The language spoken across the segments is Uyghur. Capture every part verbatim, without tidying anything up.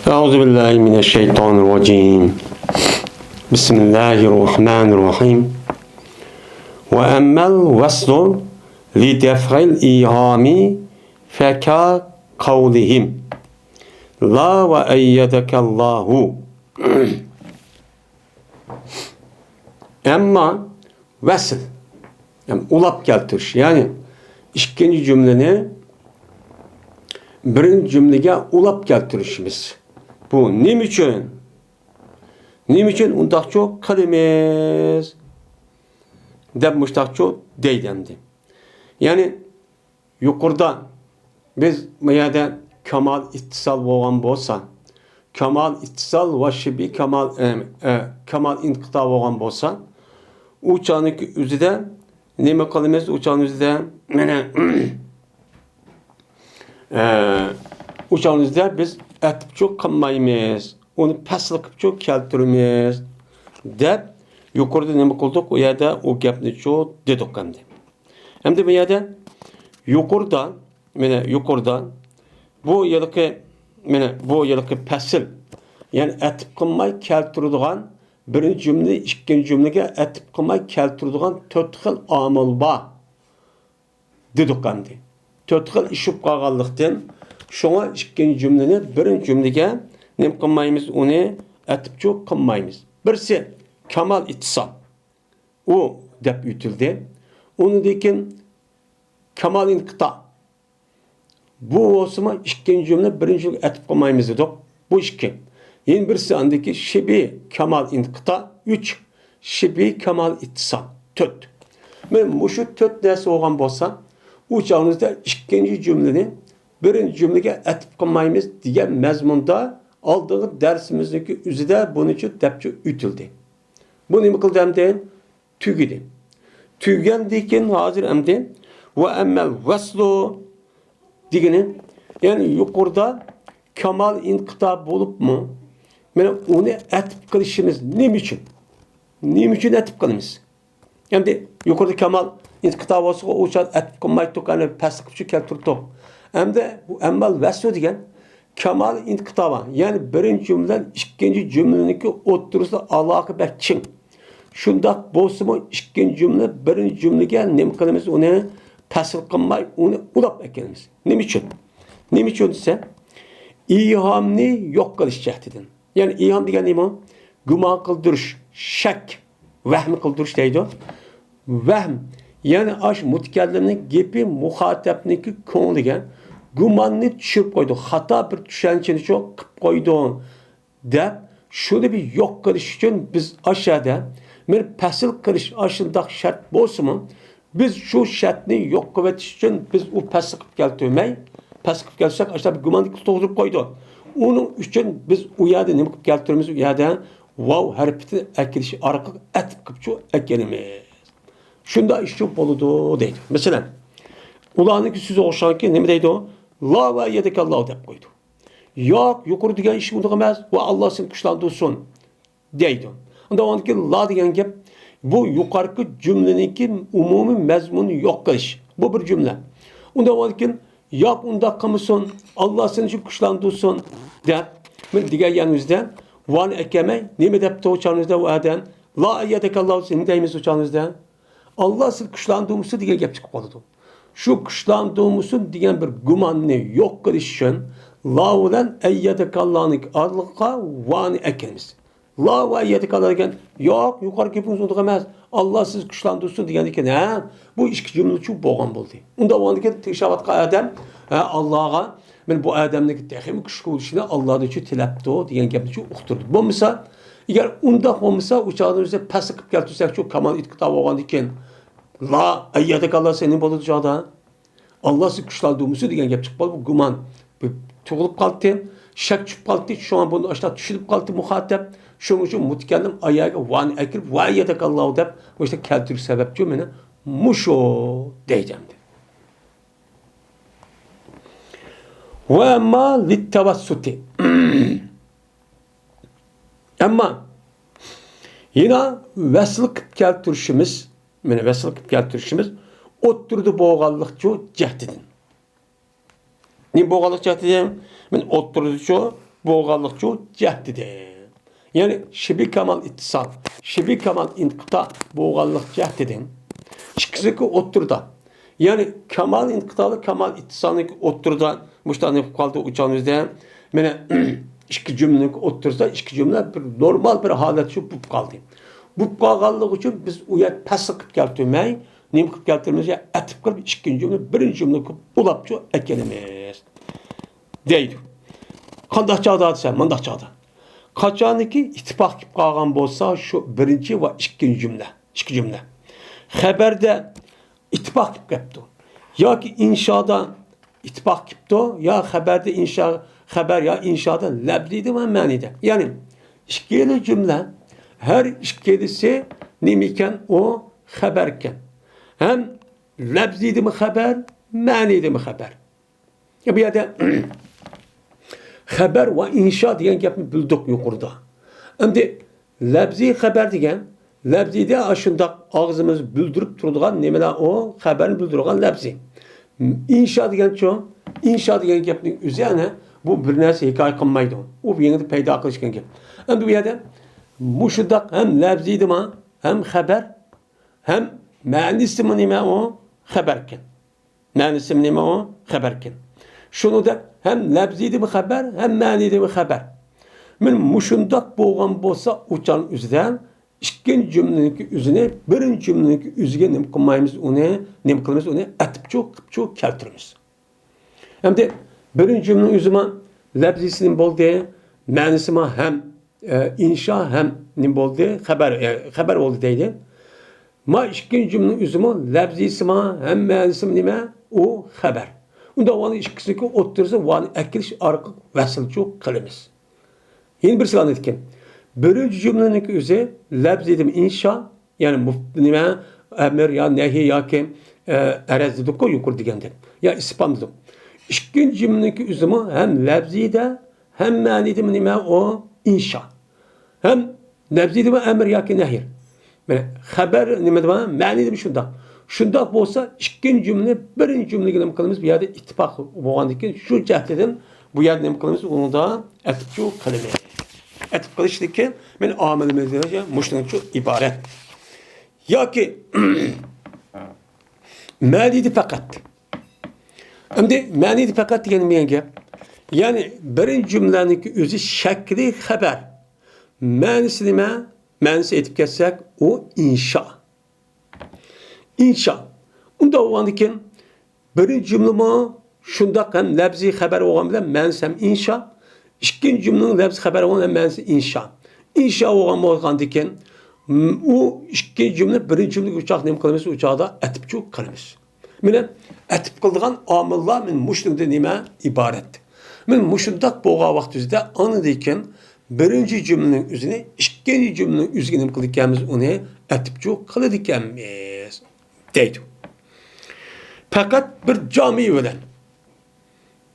أعوذ بالله من الشيطان الرجيم. بسم الله الرحمن الرحيم. وأما الوصل لدفع الإيهام فكقولهم لا وأيدك الله. ئەمما ۋەسل، يەنى ئۇلاپ كەلتۈرۈش، يەنى ئىككىنچى جۈملىنى بىرىنچى جۈملىگە ئۇلاپ كەلتۈرۈشىمىز. بۇ نېمە ئۈچۈن؟ نېمە ئۈچۈن ئۇنداقچۇ قىلىمىز؟ دەپ مۇشتاقچۇ دەيدۇ ئەمدى. يەنى يۇقىرىدا بىز بۇ يەردە كامال ئىتتىسال بولغان بولسا، كامال ئىتتىسال ۋە شىبھى كامال، ئە، ئە، كامال ئىنقىتا بولغان بولسا، ئۇ چاغنىڭكى ئۆزىدە نېمە قىلىمىز؟ ئۇ چاغنىڭ ئۆزىدە، مانا، ئە، ئۇ چاغنىڭ ئۆزىدە بىز ئەتىپچۇ قىلمايمىز، ئۇنى پەسىل قىپچۇ كەلتۈرىمىز، دەپ يۇقىرىدا نېمە قىلدۇق؟ ئۇ يەردە ئۇ گەپنىچۇ دېدۇق ئەمدى. ئەمدى بۇ يەردە يۇقىرىدا، مانا يۇقىرىدا بۇ يىلقى، مانا بۇ يىلقى پەسىل، يەنى ئەتىپ قىلماي كەلتۈرىدىغان، بىرىنچى جۈملە ئىككىنچى جۈملىگە ئەتىپ قىلماي كەلتۈرىدىغان تۆت خىل ئامىل بار دېدۇق ئەمدى. تۆت خىل ئىش بولۇپ قالغانلىقتىن، شۇڭا ئىككىنچى جۈملىنى بىرىنچى جۈملىگە نېمە قىلمايمىز؟ ئۇنى ئەتىپچۇ قىلمايمىز. بىرسى كامال ئىتتىسال. ئۇ دەپ ئۆتۈلدى. ئۇنىڭدىن كېيىن كامال ئىنقىتا. بۇ بولسىمۇ ئىككىنچى جۈملە بىرىنچى جۈملىگە ئەتىپ قىلمايمىز دېدۇق. بۇ ئىككى. يەنە بىرسى ئاندىكى شىبھى كامال ئىنقىتا. ئۈچ. شىبھى كامال ئىتتىسال. تۆت. مانا مۇشۇ تۆت نەرسە بولغان بولسا، ئۇ چاغىمىزدا ئىككىنچى جۈملىنى بىرىنچى جۈملىگە ئەتىپ قىلمايمىز دېگەن مەزمۇندا ئالدىنقى دەرسىمىزنىڭكى ئۆزىدە بۇنىچۇ دەپچۇ ئۆتۈلدى. بۇ نېمە قىلدى ئەمدى؟ تۈگىدى. تۈگىگەندىن كېيىن ھازىر ئەمدى ۋە ئەممەل ۋەسلۇ دېگىنى، يەنى يۇقىرىدا كامال ئىنقىتا بولۇپمۇ، مانا ئۇنى ئەتىپ قىلىشىمىز نېمە ئۈچۈن؟ نېمە ئۈچۈن ئەتىپ قىلىمىز؟ ئەمدى يۇقىرىدا كامال ئىنقىتا بولسىغۇ، ئۇ چاغ ئەتىپ قىلمايتتۇق، ئەنە پەسلىقچە كەلتۈرۈپتۇق. ئەمدى بۇ ئەممەل ۋەسلۇ دېگەن كامال ئىنقىتا بار. يەنى بىرىنچى جۈملە بىلەن ئىككىنچى جۈملىنىڭكى ئوتتۇرىسىدا ئالاقە بەك چىڭ. شۇنداق بولسىمۇ، ئىككىنچى جۈملە بىرىنچى جۈملىگە نېمە قىلىمىز؟ ئۇنى پەسىل قىلماي، ئۇنى ئۇلاپ ئەكەلىمىز. نېمە ئۈچۈن؟ نېمە ئۈچۈن دېسە، ئىھامنى يوق قىلىش جەھىتىدىن. يەنى ئىھام دېگەن نېمە؟ گۇمان قىلدۇرۇش، شەك، ۋەھىم قىلدۇرۇش دەيدۇ. ۋەھىم، يەنى ئاش مۇتەكەللىمنىڭ گېپى مۇخاتەپنىڭكى كۆڭلىگە گۇماننى چۈشۈرۈپ قويىدۇ، خاتا بىر چۈشەنچىنى شۇ قىلىپ قويىدۇ، دەپ، شۇنى بىر يوق قىلىش ئۈچۈن بىز ئاشەدە، مېنى پەسىل قىلىش ئاشۇنداق شەرت بولسىمۇ، بىز شۇ شەرتنى يوق قىلىۋېتىش ئۈچۈن بىز ئۇ پەسىل قىلىپ كەلتۈرمەي، پەسىل قىلىپ كەلتۈرسەك، ئاشۇنداق بىر گۇماننى تۇغدۇرۇپ قويىدۇ. ئۇنىڭ ئۈچۈن بىز ئۇ يەردە نېمە قىلىپ كەلتۈرىمىز؟ ئۇ يەردە ۋاۋ ھەرپىنى ئەكىرىش ئارقىلىق ئەتىپ قىلىپچۇ ئەكېلىمىز. شۇنداق ئىشچۇ بولىدۇ دەيدۇ. مەسىلەن، ئۇلارنىڭكى سۆزى ئوخشىغانكى نېمە دەيدۇ؟ لا ۋە ئەييەدەكەللاھۇ دەپ قويىدۇ. ياق، يۇقىرى دېگەن ئىش ئۇنداق ئەمەس، ۋە ئاللا سېنى كۈچلەندۈرسۇن دەيدۇ. ئۇنداق بولغاندىكىن لا دېگەن گەپ، بۇ يۇقىرىقى جۈملىنىڭكى ئومۇمىي مەزمۇنىنى يوق قىلىش. بۇ بىر جۈملە. ئۇنداق بولغاندىكىن ياق، ئۇنداق قىلمىسۇن، ئاللا سېنى شۇ كۈچلەندۈرسۇن دەپ، مەن دېگەن يەرنىڭىزدە ۋانى ئەكەلمەي، نېمە دەپتۇ ئۇ چاغنىڭىزدا ئۇ ئادەم؟ لا ئەييەدەكەللاھۇ، سېنى دەيمىز ئۇ چاغنىڭىزدا. ئاللا سىز كۈچلەندۈرمىسۇن دېگەن گەپ چىقىپ قالىدۇ. شۇ كۈچلەندۈرمىسۇن دېگەن بىر گۇماننى يوق قىلىش ئۈچۈن لا بىلەن ئەييەدەكەللانىڭ ئارىلىقىغا ۋانى ئەكەلمىز. لا ۋە ئەييەدەكەللا دېگەن، ياق، يۇقىرى گېپىڭىز ئۇنداق ئەمەس. ئاللا سىز كۈچلەندۈرسۇن دېگەندىكىن، ھە، بۇ ئىككى جۈملىچۇ بولغان بولدى. ئۇنداق بولغاندىكىن تىرىشىۋاتقان ئادەم، ھە، ئاللاغا، مەن بۇ ئادەمنىڭكى تېخىمۇ كۈچلۈك بولۇشىنى ئاللادىنچۇ تىلەپتۇ دېگەن گەپنىچۇ ئۇقتۇردى. بولمىسا، ئەگەر ئۇنداق بولمىسا، ئۇ چاغدا بىز پەسىل قىلىپ كەلتۈرسەكچۇ، كامال ئىنقىتا بولغاندىكىن، لا ئەييەدەكەللا سېنى بولىدۇ چاغدا. ئاللا سىز كۈچلەندۈرمىسۇن دېگەن گەپ چىقىپ قالدى. بۇ گۇمان بىر تۇغۇلۇپ قالدى، شەك چۈشۈپ قالدى. شۇڭا بۇنى ئاشۇنداق چۈشىنىپ قالدى مۇخاتەپ. شۇنىڭ ئۈچۈن مۇتەكەللىم ئايەگە ۋانى ئەكىرىپ، ۋە ئەييەدەكەللاھۇ دەپ مۇشۇنداق كەلتۈرۈش سەۋەبچۇ مېنى مۇشۇ دەيدۇ ئەمدى. ۋە ئەمما لىتتەۋەسسۇتى. ئەمما يەنە ۋەسىل قىلىپ كەلتۈرۈشىمىز، مانا ۋەسىل قىلىپ كەلتۈرۈشىمىز ئوتتۇرىدا بولغانلىقچۇ جەھىتىدىن. نېمە بولغانلىق جەھەتتىن؟ مەن ئوتتۇرىدىچۇ، بولغانلىقچۇ جەھدىدىن. يەنى شىبى كامال ئىتتىسال، شىبى كامال ئىنقىتا بولغانلىق جەھدىدىن. ئىككىسىنىڭكى ئوتتۇرىدا. يەنى كامال ئىنقىتالىق، كامال ئىتتىسالنىڭكى ئوتتۇرىدا مۇشۇنداق نېمە بولۇپ قالدى ئۇچانىزدا. مانا ئىككى جۈملىنىڭكى ئوتتۇرىسىدا ئىككى جۈملە بىر نورمال بىر ھالەت شۇ بولۇپ قالدى. بولۇپ قالغانلىقى ئۈچۈن بىز ئۇ يەر پەسل قىلىپ كەلتۈرمەي، نېمە قىلىپ كەلتۈرىمىز؟ يا ئەتىپ قىلىپ ئىككىنچى جۈملە بىرىنچى جۈملىگە ئۇلاپچۇ ئەكەلىمىز. دەيدۇ. قانداق چاغدا دېسە، مۇنداق چاغدا. قاچانكى ئىتتىپاق كېلىپ قالغان بولسا، شۇ بىرىنچى ۋە ئىككىنچى جۈملە، ئىككى جۈملە. خەبەردە ئىتتىپاق كېلىپ قاپتۇ. ياكى ئىنشادا ئىتتىپاق كېلىپتۇ، يا خەبەردە ئىنشا، خەبەر يا ئىنشادا لەپزىيدە ۋە مەنىدە. يەنى ئىككىلا جۈملە، ھەر ئىككىلىسى نېمە ئىكەن؟ ئۇ خەبەر ئىكەن. ھەم لەپزىيدىمۇ خەبەر، مەنىدىمۇ خەبەر. بۇ يەردە خەبەر ۋە ئىنشا دېگەن گەپنى بىلدۇق يۇقىرىدا. ئەمدى لەپزىي خەبەر دېگەن، لەپزىيدە ئاشۇنداق ئاغزىمىز بىلدۈرۈپ تۇرىدىغان نېمىلەر ئۇ؟ خەبەرنى بىلدۈرىدىغان لەپزىي. ئىنشا دېگەنچۇ؟ ئىنشا دېگەن گەپنىڭ ئۆزى ئەنە بۇ بىر نەرسە ھېكايە قىلمايدۇ. ئۇ يېڭىدىن پەيدا قىلىش دېگەن گەپ. ئەمدى بۇ يەردە مۇشۇنداق ھەم لەپزىيدىمۇ، ھەم خەبەر، ھەم مەنىسىمۇ نېمە ئۇ؟ خەبەركەن. مەنىسىمۇ نېمە ئۇ؟ خەبەركەن. شۇنىڭدەك ھەم لەپزىيدىمۇ خەبەر، ھەم مەنىدىمۇ خەبەر. مانا مۇشۇنداق بولغان بولسا، ئۇچان ئۆزىدە ئىككىنچى جۈملىنىڭكى ئۆزىنى بىرىنچى جۈملىنىڭكى ئۆزىگە نېمە قىلمايمىز ئۇنى، نېمە قىلىمىز ئۇنى؟ ئەتىپچۇ قىپچۇ كەلتۈرىمىز. ئەمدى بىرىنچى جۈملىنىڭ ئۆزىمۇ لەپزىيسى نېمە بولدى؟ مەنىسىمۇ ھەم ئە، ئىنشا ھەم نېمە بولدى؟ خەبەر، ئە، خەبەر بولدى دەيدۇ. ما ئىككىنچى جۈملىنىڭ ئۆزىمۇ لەپزىيسىما ھەم مەنىسىما نېمە؟ ئۇ خەبەر. ئۇنداق ۋانى ئىككىسىنىڭكى ئوتتۇرىسى ۋانى ئەكىلىش ئارقىلىق ۋەسىلچۇ قىلىمىز. يەنە بىرسى ئاندىكىن. بىرىنچى جۈملىنىڭكى ئۆزى لەپزىيدىمۇ ئىنشا، يەنى مۇف-، نېمە، ئەمر يا نەھى ياكى، ئە، ئەرەز دېدۇققۇ يۇقىرى دېگەندە. يا ئىسپام دېدۇق. ئىككىنچى جۈملىنىڭكى ئۆزىمۇ ھەم لەپزىيدە، ھەم مەنىدىمۇ نېمە ئۇ؟ ئىنشا. ھەم لەپزىيدىمۇ ئەمر ياكى نەھي. مانا خەبەر نېمىدىمۇ؟ مەنىدىمۇ شۇنداق. شۇنداق بولسا، ئىككىنچى جۈملىنى بىرىنچى جۈملىگە نېمە قىلىمىز؟ بۇ يەردە ئىتتىپاق بولغاندىن كېيىن شۇ جەھەتتىن بۇ يەردە نېمە قىلىمىز؟ ئۇنىڭدا ئەتىپچۇ قىلىمىز. ئەتىپ قىلىشتىكى مانا ئامىلىمىز مۇشۇنىڭچۇ ئىبارەت. ياكى مەنىدە پەقەت. ئەمدى مەنىدە پەقەت دېگەن نېمە گەپ؟ يەنى بىرىنچى جۈملەنىڭكى ئۆزى شەكلى خەبەر. مەنىسى نېمە؟ مەنىسى ئېيتىپ كەتسەك، ئۇ ئىنشا. ئىنشا. ئۇنداق بولغاندىكىن، بىرىنچى جۈملىمۇ شۇنداق ھەم لەپزىي خەبەر بولغان بىلەن مەنىسى ھەم ئىنشا. ئىككىنچى جۈملىنىڭ لەپزىي خەبەر بولغان ھەم مەنىسى ئىنشا. ئىنشا بولغان بولغاندىكىن، م-، ئۇ ئىككىنچى جۈملە بىرىنچى جۈملىگە ئۇچاق نېمە قىلىمىز؟ ئۇ چاغدا ئەتىپچۇ قىلىمىز. مانا ئەتىپ قىلىدىغان ئامىللار مانا مۇشۇنىڭدىن نېمە ئىبارەت. مانا مۇشۇنداق بولغان ۋاقتىمىزدا ئاندىن كېيىن بىرىنچى جۈملىنىڭ ئۆزىنى ئىككىنچى جۈملىنىڭ ئۆزىگە نېمە قىلىدىكەنمىز، ئۇنى ئەتىپچۇ قىلىدىكەنمىز دەيدۇ. پەقەت بىر جامى بىلەن.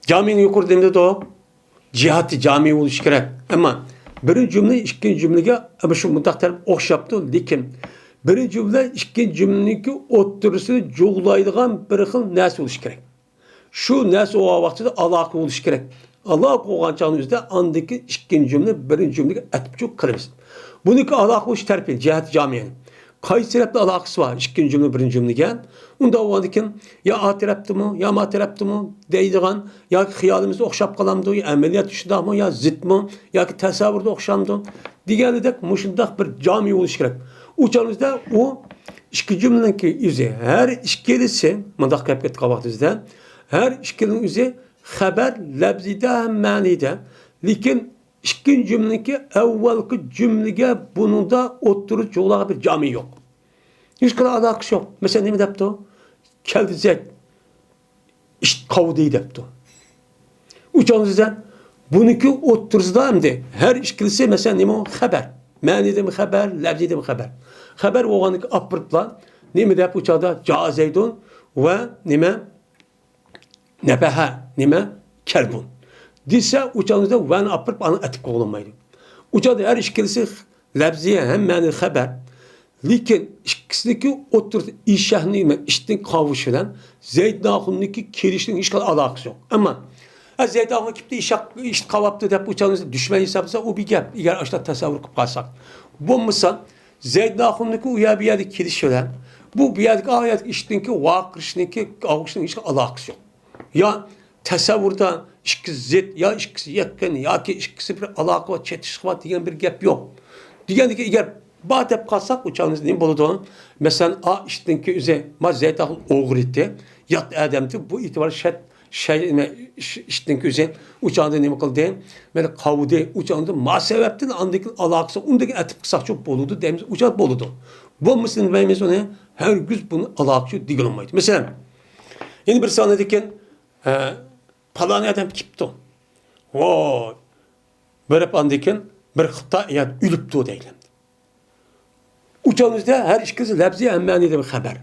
جامىنى يۇقىرىدا نېمە دېدۇق؟ جىھاتى جامى بولۇشى كېرەك. ئەمما بىرىنچى جۈملە ئىككىنچى جۈملىگە ئەمما شۇ مۇنداق تەرەپ ئوخشاپتۇ، لېكىن بىرىنچى جۈملە ئىككىنچى جۈملىنىڭكى ئوتتۇرىسىنى جۇغلايدىغان بىر خىل نەرسە بولۇشى كېرەك. شۇ نەرسە بولغان ۋاقتىدا ئالاقە بولۇشى كېرەك. ئالاقە بولغان چاغنىڭ ئۆزىدە ئاندىكى ئىككىنچى جۈملە بىرىنچى جۈملىگە ئەتىپچۇ قىلىمىز. بۇنىڭكى ئالاقە بولۇش تەرىپى جەھەت جامىيەنى. قايسى تەرەپتە ئالاقىسى بار ئىككىنچى جۈملە بىرىنچى جۈملىگە؟ ئۇنداق بولغاندىكىن يا ئا تەرەپتىمۇ، يا ما تەرەپتىمۇ دەيدىغان، ياكى خىيالىمىز ئوخشاپ قالامدۇ، يا ئەمەلىيەت شۇنداقمۇ، يا زىتمۇ، ياكى تەسەۋۋۇردا ئوخشامدۇ دېگەندەك مۇشۇنداق بىر جامى بولۇشى كېرەك. ئۇ چاغىمىزدا ئۇ ئىككى جۈملىنىڭكى ئۆزى، ھەر ئىككىلىسى مۇنداق گەپ كەتكەن ۋاقتىمىزدا، ھەر ئىككىلىنىڭ ئۆزى خەبەر لەپزىدە ھەم مەنىدە، لېكىن ئىككىنچى جۈملىنىڭكى ئەۋۋەلقى جۈملىگە بۇنىڭدا ئوتتۇرىدا جۇغلانغان بىر جامى يوق. ھېچقانداق ئالاقىسى يوق. مەسىلەن، نېمە دەپتۇ؟ كەلدى زەيد، ئىت قاۋىدى دەپتۇ. ئۇ چاغدا بۇنىڭكى ئوتتۇرىسىدا ئەمدى ھەر ئىككىلىسى، مەسىلەن، نېمە ئۇ؟ خەبەر. مەنىدىمۇ خەبەر، لەپزىدىمۇ خەبەر. خەبەر بولغاندىكىن ئاپىرىپلا نېمە دەپ ئۇ چاغدا جا زەيدۇن ۋە نېمە؟ نەبەھە، نېمە؟ كەلبۇن. دېسە، ئۇ چاغدا ۋەنى ئاپىرىپ، ئاندىن ئەتىپ قىلغىلى بولمايدۇ. ئۇ چاغدا ھەر ئىككىلىسى لەپزىي ھەم مەنىلىك خەبەر. لېكىن ئىككىسىنىڭكى ئوتتۇرىسىدا ئىشەھنى، نېمە، ئىتنىڭ قاۋىشى بىلەن زەيدىن ئاخۇننىڭكى كېلىشىنىڭ ھېچقانداق ئالاقىسى يوق. ئەمما ئە، زەيدىن ئاخۇن كېپتۇ، ئىشاق، ئىشتە قاۋاپتۇ دەپ ئۇچانىزنى دۈشمەن ھېسابلىسا، ئۇ بىر گەپ. ئەگەر ئاشۇنداق تەسەۋۋۇر قىلىپ قالساق. بولمىسا، زەيدىن ئاخۇننىڭكى ئۇ يەر بۇ يەردە كېلىشى بىلەن، بۇ، بۇ يەردىكى ئا يەردىكى ئىشتىنكى ۋارقىرىشنىڭكى، ئاۋۇشنىڭ ھېچ ئالاقىسى يوق. يا تەسەۋۋۇردا ئىككىسى زىت، يا ئىككىسى يېقىن، ياكى ئىككىسى بىر ئالاقە بار، چېتىشىش بار دېگەن بىر گەپ يوق. دېگەندىكى ئەگەر بار دەپ قالساق، ئۇ چاغدا نېمە بولىدۇ؟ مەسىلەن، ئا ئىشتىنكى ئۆزى، ما زەيدىن ئاخۇن ئوغرى ئىدى، يات ئادەمدى، بۇ ئېتىبار شەت شەي-، نېمە، ئىش-، ئىشتىن كۆزى ئۇچاڭدا نېمە قىلدى؟ مانا قاۋىدى. ئۇچاڭدا ما سەۋەبتىن ئاندىن كېيىن ئالاقىسى ئۇندىن ئەتىپ قىلساقچۇ بولىدۇ دەيمىز. ئۇچاق بولىدۇ. بولمىسا نېمە دەيمىز ئۇنى؟ ھەرگىز بۇنى ئالاقىچۇ دېگىلىمايدۇ. مەسىلەن، يەنە بىر سانىدىكىن، ئە، پالان ئادەم كېپتۇ. ۋاي، بېرىپ ئاندىن كېيىن بىر خىتاي ئەيەت ئۆلۈپتۇ دەيلەمدى. ئۇچان بىزدە ھەر ئىككىسى لەپزى ھەم مەنىدە بىر خەبەر.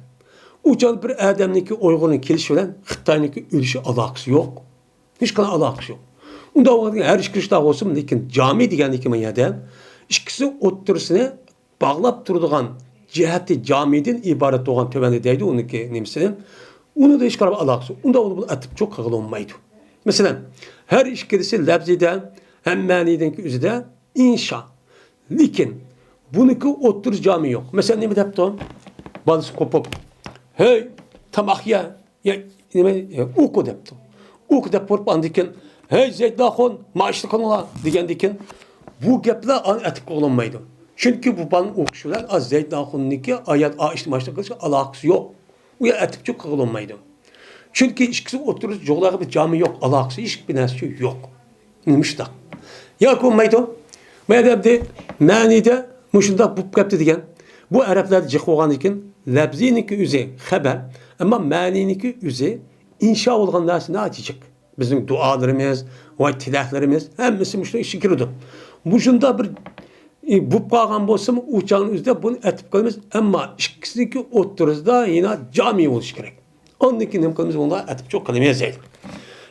ئۇچان بىر ئادەمنىڭكى ئۇيغۇرنىڭ كېلىشى بىلەن خىتاينىڭكى ئۆلۈشى ئالاقىسى يوق. ھېچقانداق ئالاقىسى يوق. ئۇنداق بولغاندىكىن ھەر ئىككى ئىشتاق بولسۇن، لېكىن جامى دېگەندىكى ما يەردە ئىككىسى ئوتتۇرىسىنى باغلاپ تۇرىدىغان جەھەتى جامىدىن ئىبارەت بولغان تۆۋەندە دەيدۇ ئۇنىڭكى نېمىسىنى. ئۇنىڭدا ھېچقانداق ئالاقىسى يوق. ئۇنداق بولۇپ بۇنى ئەتىپ چوق قىلغىلى بولمايدۇ. مەسىلەن، ھەر ئىككىلىسى لەپزىدە ھەم مەنىدىكى ئۆزىدە ئىنشا. لېكىن بۇنىڭكى ئوتتۇرىسى جامى يوق. مەسىلەن، نېمە دەپتۇ؟ بالىسى قوپۇپ، «ھەي، تاماق يە، يە، نېمە، يە، ئوقۇ» دەپتۇ. «ئوقۇ» دەپ بولۇپ، ئاندىن كېيىن، «ھەي، زەيدىن ئاخۇن، مائىشنى قىلىڭلار» دېگەندىن كېيىن، بۇ گەپلەر ئەتىپ قىلىنمايدۇ. چۈنكى بۇ بالىنىڭ ئوقۇشى بىلەن، ئا، زەيدىن ئاخۇننىڭكى ئايەت، ئا، ئىشتە مائىشنى قىلىشقا ئالاقىسى يوق. ئۇ يەر ئەتىپچۇ قىلغىلى بولمايدۇ. چۈنكى ئىككىسى ئوتتۇرىسىدا جۇغلاغا بىر جامى يوق، ئالاقىسى، ھېچ بىر نەرسە يوق. مۇشتاق. ياكى بولمايدۇ. ما يەردە مەنىدە مۇشۇنداق بوپ كەپتۇ دېگەن. بۇ ئەرەبلەردە جىق بولغاندىكىن، لەپزىنىڭكى ئۆزى خەبەر، ئەمما مەنىنىڭكى ئۆزى ئىنشا بولغان نەرسە ناھايىتى جىق. بىزنىڭ دۇئالىرىمىز ۋە تىلەكلىرىمىز ھەممىسى مۇشۇنىڭ ئىچىگە كىرىدۇ. مۇشۇنداق بىر ئى، بوپ قالغان بولسىمۇ، ئۇ چاغنىڭ ئۆزىدە بۇنى ئەتىپ قىلىمىز، ئەمما ئىككىسىنىڭكى ئوتتۇرىسىدا يەنە جامى بولۇشى كېرەك. ئاندىن كېيىن نېمە قىلىمىز؟ بۇنى ئەتىپ چوق قىلىمىز دەيدۇ.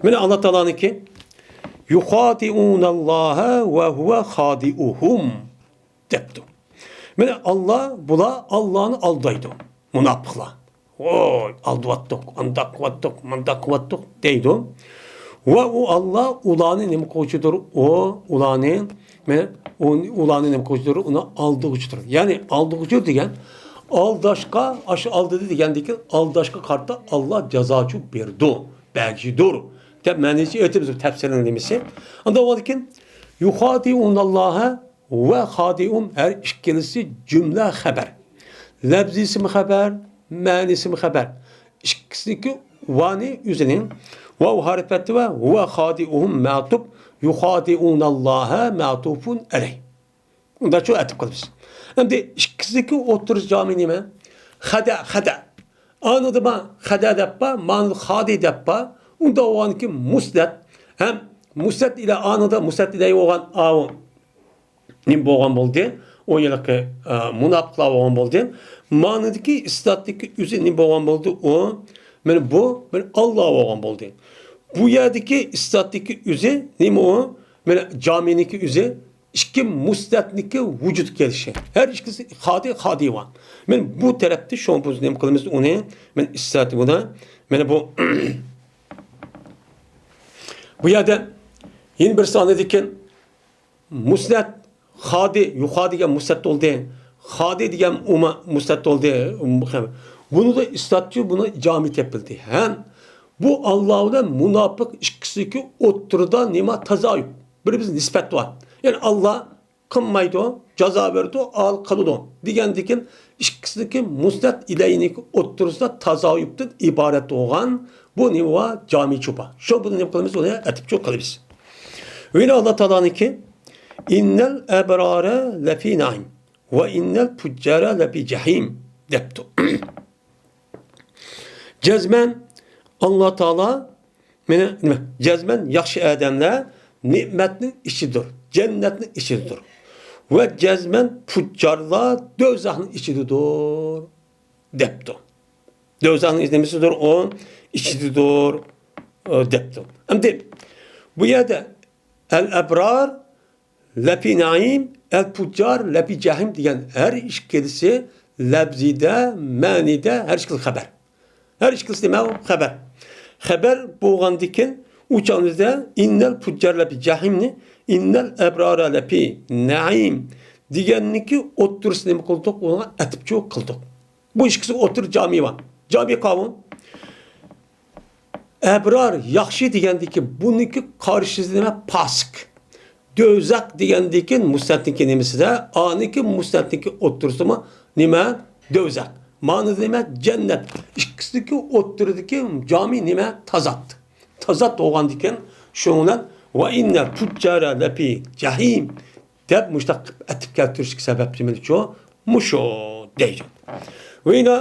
مانا ئاللا تائالانىڭكى، «يۇخادىئۇناللاھە ۋە ھۇۋە خادىئۇھۇم» دەپتۇ. مانا ئاللا، بۇلار ئاللانى ئالدايدۇ، مۇناپىقلار. «ۋوي، ئالدىۋاتتۇق، ئانداق قىلىۋاتتۇق، مانداق قىلىۋاتتۇق» دەيدۇ. ۋە ئۇ ئاللا ئۇلارنى نېمە قىلغۇچىدۇر؟ ئۇ ئۇلارنى، مانا، ئۇ، ئۇلارنى نېمە قىلغۇچىدۇر؟ ئۇنى ئالدىغۇچىدۇر. يەنى ئالدىغۇچى دېگەن، ئالداشقا، ئاشۇ ئالدىدى دېگەندىكىن، ئالداشقا قارىتا ئاللا جازاچۇ بېرىدۇ، بەرگۈچىدۇر دەپ مەنىسى ئېيتىمىز، تەپسىرنىڭ نېمىسى. ئاندىن ئۇنىڭدىن كېيىن، «يۇخادىئۇناللاھە ۋە خادىئۇھۇم» ھەر ئىككىلىسى جۈملە خەبەر. لەپزىسىمۇ خەبەر، مەنىسىمۇ خەبەر. ئىككىسىنىڭكى ۋانى ئۆزىنىڭ ۋاۋ ھارپەتى ۋە ھۇۋە خادىئۇھۇم مەتۇپ، يۇخادىئۇناللاھە مەتۇپۇن ئەلەي. ئۇنداقچۇ ئەتىپ قىلىمىز. ئەمدى ئىككىسىنىڭكى ئوتتۇرىسى جامى نېمە؟ خەدە، خەدە. ئانىدا ما خەدە دەپ بار، مانىدا خادى دەپ بار. ئۇندا بولغاندىكىن مۇسنەت. ھەم مۇسنەت ئىلە ئانىدا مۇسنەت ئىلەي بولغان ئاۋۇ نېمە بولغان بولدى؟ ئۇ ھېلىقى، ئە، مۇناپىقلار بولغان بولدى. مانىدىكى ئىسپاتتىكى ئۆزى نېمە بولغان بولدى؟ ئۇ، مانا بۇ بىر ئاللا بولغان بولدى. بۇ يەردىكى ئىسپاتتىكى ئۆزى نېمە ئۇ؟ مانا جامىنىڭكى ئۆزى ئىككى مۇسنەتنىڭكى ۋۇجۇدقا كېلىشى. ھەر ئىككىسى خادى، خادى بار. مانا بۇ تەرەپتە شۇڭا بىز نېمە قىلىمىز ئۇنى؟ مانا ئىسپات بۇنى. مانا بۇ، بۇ يەردە يەنە بىر سانىدىكىن مۇسنەت، خادى، يۇخادى دېگەن مۇسنەت بولدى. خادى دېگەن ئۇما-، مۇسنەت بولدى. بۇنىدا ئىسپاتچى، بۇنى جامى تېپىلدى. ھەم بۇ ئاللا بىلەن مۇناپىق ئىككىسىنىڭكى ئوتتۇرىدا نېمە؟ تازايۇپ. بىر-بىرىگە نىسبەت بار. يەنى ئاللا قىلمايدۇ، جازا بېرىدۇ، ئال قىلىدۇ دېگەندىكىن، ئىككىسىنىڭكى مۇسنەت ئىلەينىڭكى ئوتتۇرىسىدا تازايۇپتىن ئىبارەت بولغان بۇ نېمە بار؟ جامى چوپا. شۇ بۇنى نېمە قىلىمىز؟ ئۇنى ئەتىپ چوپ قىلىمىز. ۋە ئاللا تائالانىڭكى، «ئىننەل ئەبرارە لەفى نەئىم ۋە ئىننەل پۇججارە لەفى جەھىم» دەپتۇ. جەزمەن ئاللا تائالا، مانا نېمە، جەزمەن ياخشى ئادەملەر نېمەتنىڭ ئىچىدۇر، جەننەتنىڭ ئىچىدۇر. ۋە جەزمەن پۇججارلار دوزاخنىڭ ئىچىدىدۇر دەپتۇ. دوزاخنىڭ نېمىسىدۇر؟ ئۇ ئىچىدىدۇر، ئە، دەپتۇ. ئەمدى بۇ يەردە ئەل ئەبرار لەفى نەئىم، ئەل پۇججار لەفى جەھىم دېگەن ھەر ئىككىلىسى لەپزىدە، مەنىدە ھەر ئىككىلىسى خەبەر. ھەر ئىككىلىسى نېمە؟ خەبەر. خەبەر بولغاندىكىن، ئۇ چاغدا بىزدە «ئىننەل پۇججارە لەپى جەھىمنى، ئىننەل ئەبرارە لەپى نەئىم» دېگەننىكى ئوتتۇرىسىنى نېمە قىلدۇق؟ ئۇنىڭغا ئەتىپچۇ قىلدۇق. بۇ ئىككىسى ئوتتۇرىدا جامى بار. جامى قاۋۇن. ئەبرار، ياخشى دېگەندىكى بۇنىڭكى قارشىسى نېمە؟ پاسىق. دوزاخ دېگەندىكى مۇسنەتنىڭكى نېمىسىدە، ئانىڭكى مۇسنەتنىڭكى ئوتتۇرىسىمۇ نېمە؟ دوزاخ. مانا نېمە؟ جەننەت. ئىككىسىنىڭكى ئوتتۇرىدىكى جامى نېمە؟ تازات. تازات بولغاندىكىن شۇنىڭ بىلەن «ۋە ئىننەل پۇججارە لەپى جەھىم» دەپ مۇشۇنداق قىلىپ ئەتىپ كەلتۈرۈشلۈك سەۋەبچى مېنىچۇ مۇشۇ دەيدۇ. ۋە يەنە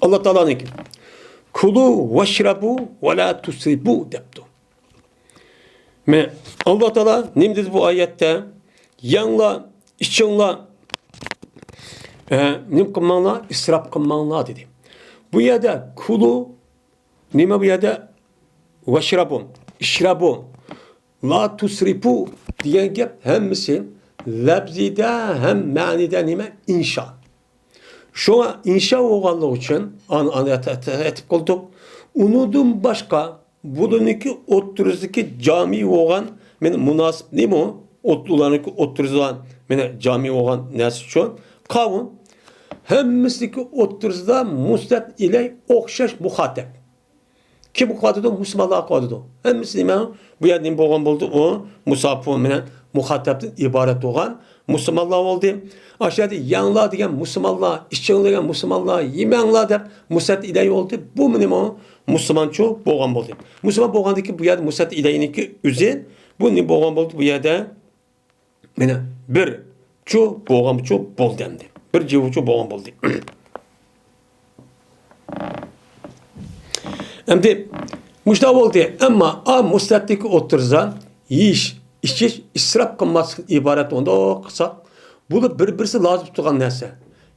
ئاللا تائالانىڭكى «كۇلۇ ۋەشرەبۇ ۋە لا تۇسرىفۇ» دەپتۇ. مە-، ئاللا تائالا نېمە دېدى بۇ ئايەتتە؟ «يەڭلار، ئىچىڭلار، ئە، نېمە قىلماڭلار، ئىسراپ قىلماڭلار» دېدى. بۇ يەردە «كۇلۇ» نېمە بۇ يەردە؟ «ۋەشرەبۇ»، «ئىشرەبۇ»، «لا تۇسرىفۇ» دېگەن گەپ ھەممىسى لەپزىدە ھەم مەنىدە نېمە؟ ئىنشا. شۇڭا ئىنشا بولغانلىقى ئۈچۈن ئان-، ئان-، ئەت-، ئەت-، ئەتىپ قىلدۇق. ئۇنىڭدىن باشقا بۇلارنىڭكى ئوتتۇرىسىدىكى جامى بولغان، مانا مۇناسىپ نېمە؟ ئوت-، ئۇلارنىڭكى ئوتتۇرىسىدا مانا جامى بولغان نەرسە شۇ. قاۋۇن ھەممىسىنىڭكى ئوتتۇرىسىدا مۇسنەت ئىلەي ئوخشاش مۇخاتەپ. كىم قىلىۋاتىدۇ؟ مۇسۇلمانلار قىلىۋاتىدۇ. ھەممىسى نېمە؟ بۇ يەردە نېمە بولغان بولدى؟ ئۇ مۇساپۇ مانا مۇخاتەپتىن ئىبارەت بولغان مۇسۇلمانلار بولدى. ئاشۇ يەردە يەڭلار دېگەن مۇسۇلمانلار، ئىچىڭلار دېگەن مۇسۇلمانلار، يېمەڭلار دەپ مۇسنەت ئىلەي بولدى. بۇمۇ نېمە؟ مۇسۇلمانچۇ بولغان بولدى. مۇسۇلمان بولغاندىكىن بۇ يەردە مۇسنەت ئىلەينىڭكى ئۆزى، بۇ نېمە بولغان بولدى؟ بۇ يەردە مانا بىر چۇ بولغانچۇ بولدى ئەمدى. بىر جىۋىچۇ بولغان بولدى. ئەمدى مۇشۇنداق بولدى. ئەمما ئا مۇسنەتتىكى ئوتتۇرىسىدا يېيىش، ئىچىش، ئىسراپ قىلماسلىقتىن ئىبارەت ئۇنداق قىلساق، بۇلار بىر-بىرسى لازىم تۇتىدىغان نەرسە.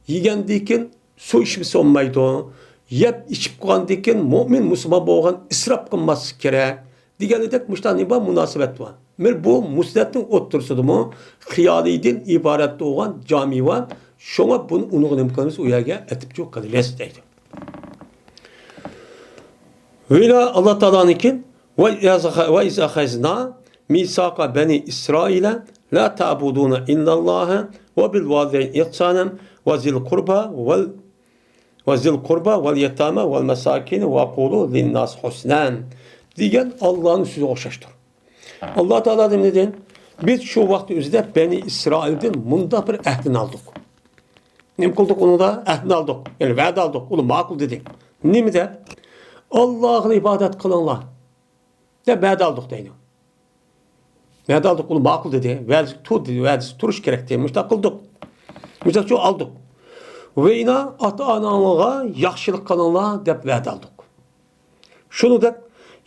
يېگەندىن كېيىن سۇ ئىچمىسە بولمايدۇ. يەپ ئىچىپ قالغاندىن كېيىن مۆمىن مۇسۇلمان بولغان ئىسراپ قىلماسلىق كېرەك. دېگەندەك مۇشۇنداق نېمە بار؟ مۇناسىۋەت بار. مانا بۇ مۇسنەتنىڭ ئوتتۇرىسىدىمۇ خىيالىدىن ئىبارەت بولغان جامى بار. شۇڭا بۇنى ئۇنىڭغا نېمە قىلىمىز؟ ئۇ يەرگە ئەتىپچۇ قىلىمىز دەيدۇ. ۋە يەنە ئاللا تائالانىڭكى «ۋە ئىز ئەخەزنا مىساقە بەنى ئىسرائىلە لا تەئبۇدۇنە ئىللەللاھە ۋە بىل ۋالىدەينى ئىھسانەن ۋە زىل قۇربا ۋەل ۋە زىل قۇربا ۋەل يەتامە ۋەل مەساكىنە ۋە قۇلۇ لىنناسى ھۇسنەن» دېگەن ئاللانىڭ سۆزىگە ئوخشاشتۇر. ئاللا تائالا نېمە دېدى؟ بىز شۇ ۋاقىت ئۆزىدە بەنى ئىسرائىلدىن مۇنداق بىر ئەھدىنى ئالدۇق. نېمە قىلدۇق ئۇنىڭدا؟ ئەھدىنى ئالدۇق. يەنى ۋەدە ئالدۇق. ئۇلار ماقۇل دېدى. نېمە دەپ؟ ئاللاغا ئىبادەت قىلىڭلار دەپ ۋەدە ئالدۇق دەيدۇ. ۋەدە ئالدۇق، ئۇلار ماقۇل دېدى. ۋەدىسى تۇر دېدى، ۋەدىسى تۇرۇش كېرەك دېدى. مۇشۇنداق قىلدۇق. مۇشۇنداقچۇ ئالدۇق. ۋە يەنە ئاتا-ئاناڭلارغا ياخشىلىق قىلىڭلار دەپ ۋەدە ئالدۇق. شۇنىڭدەك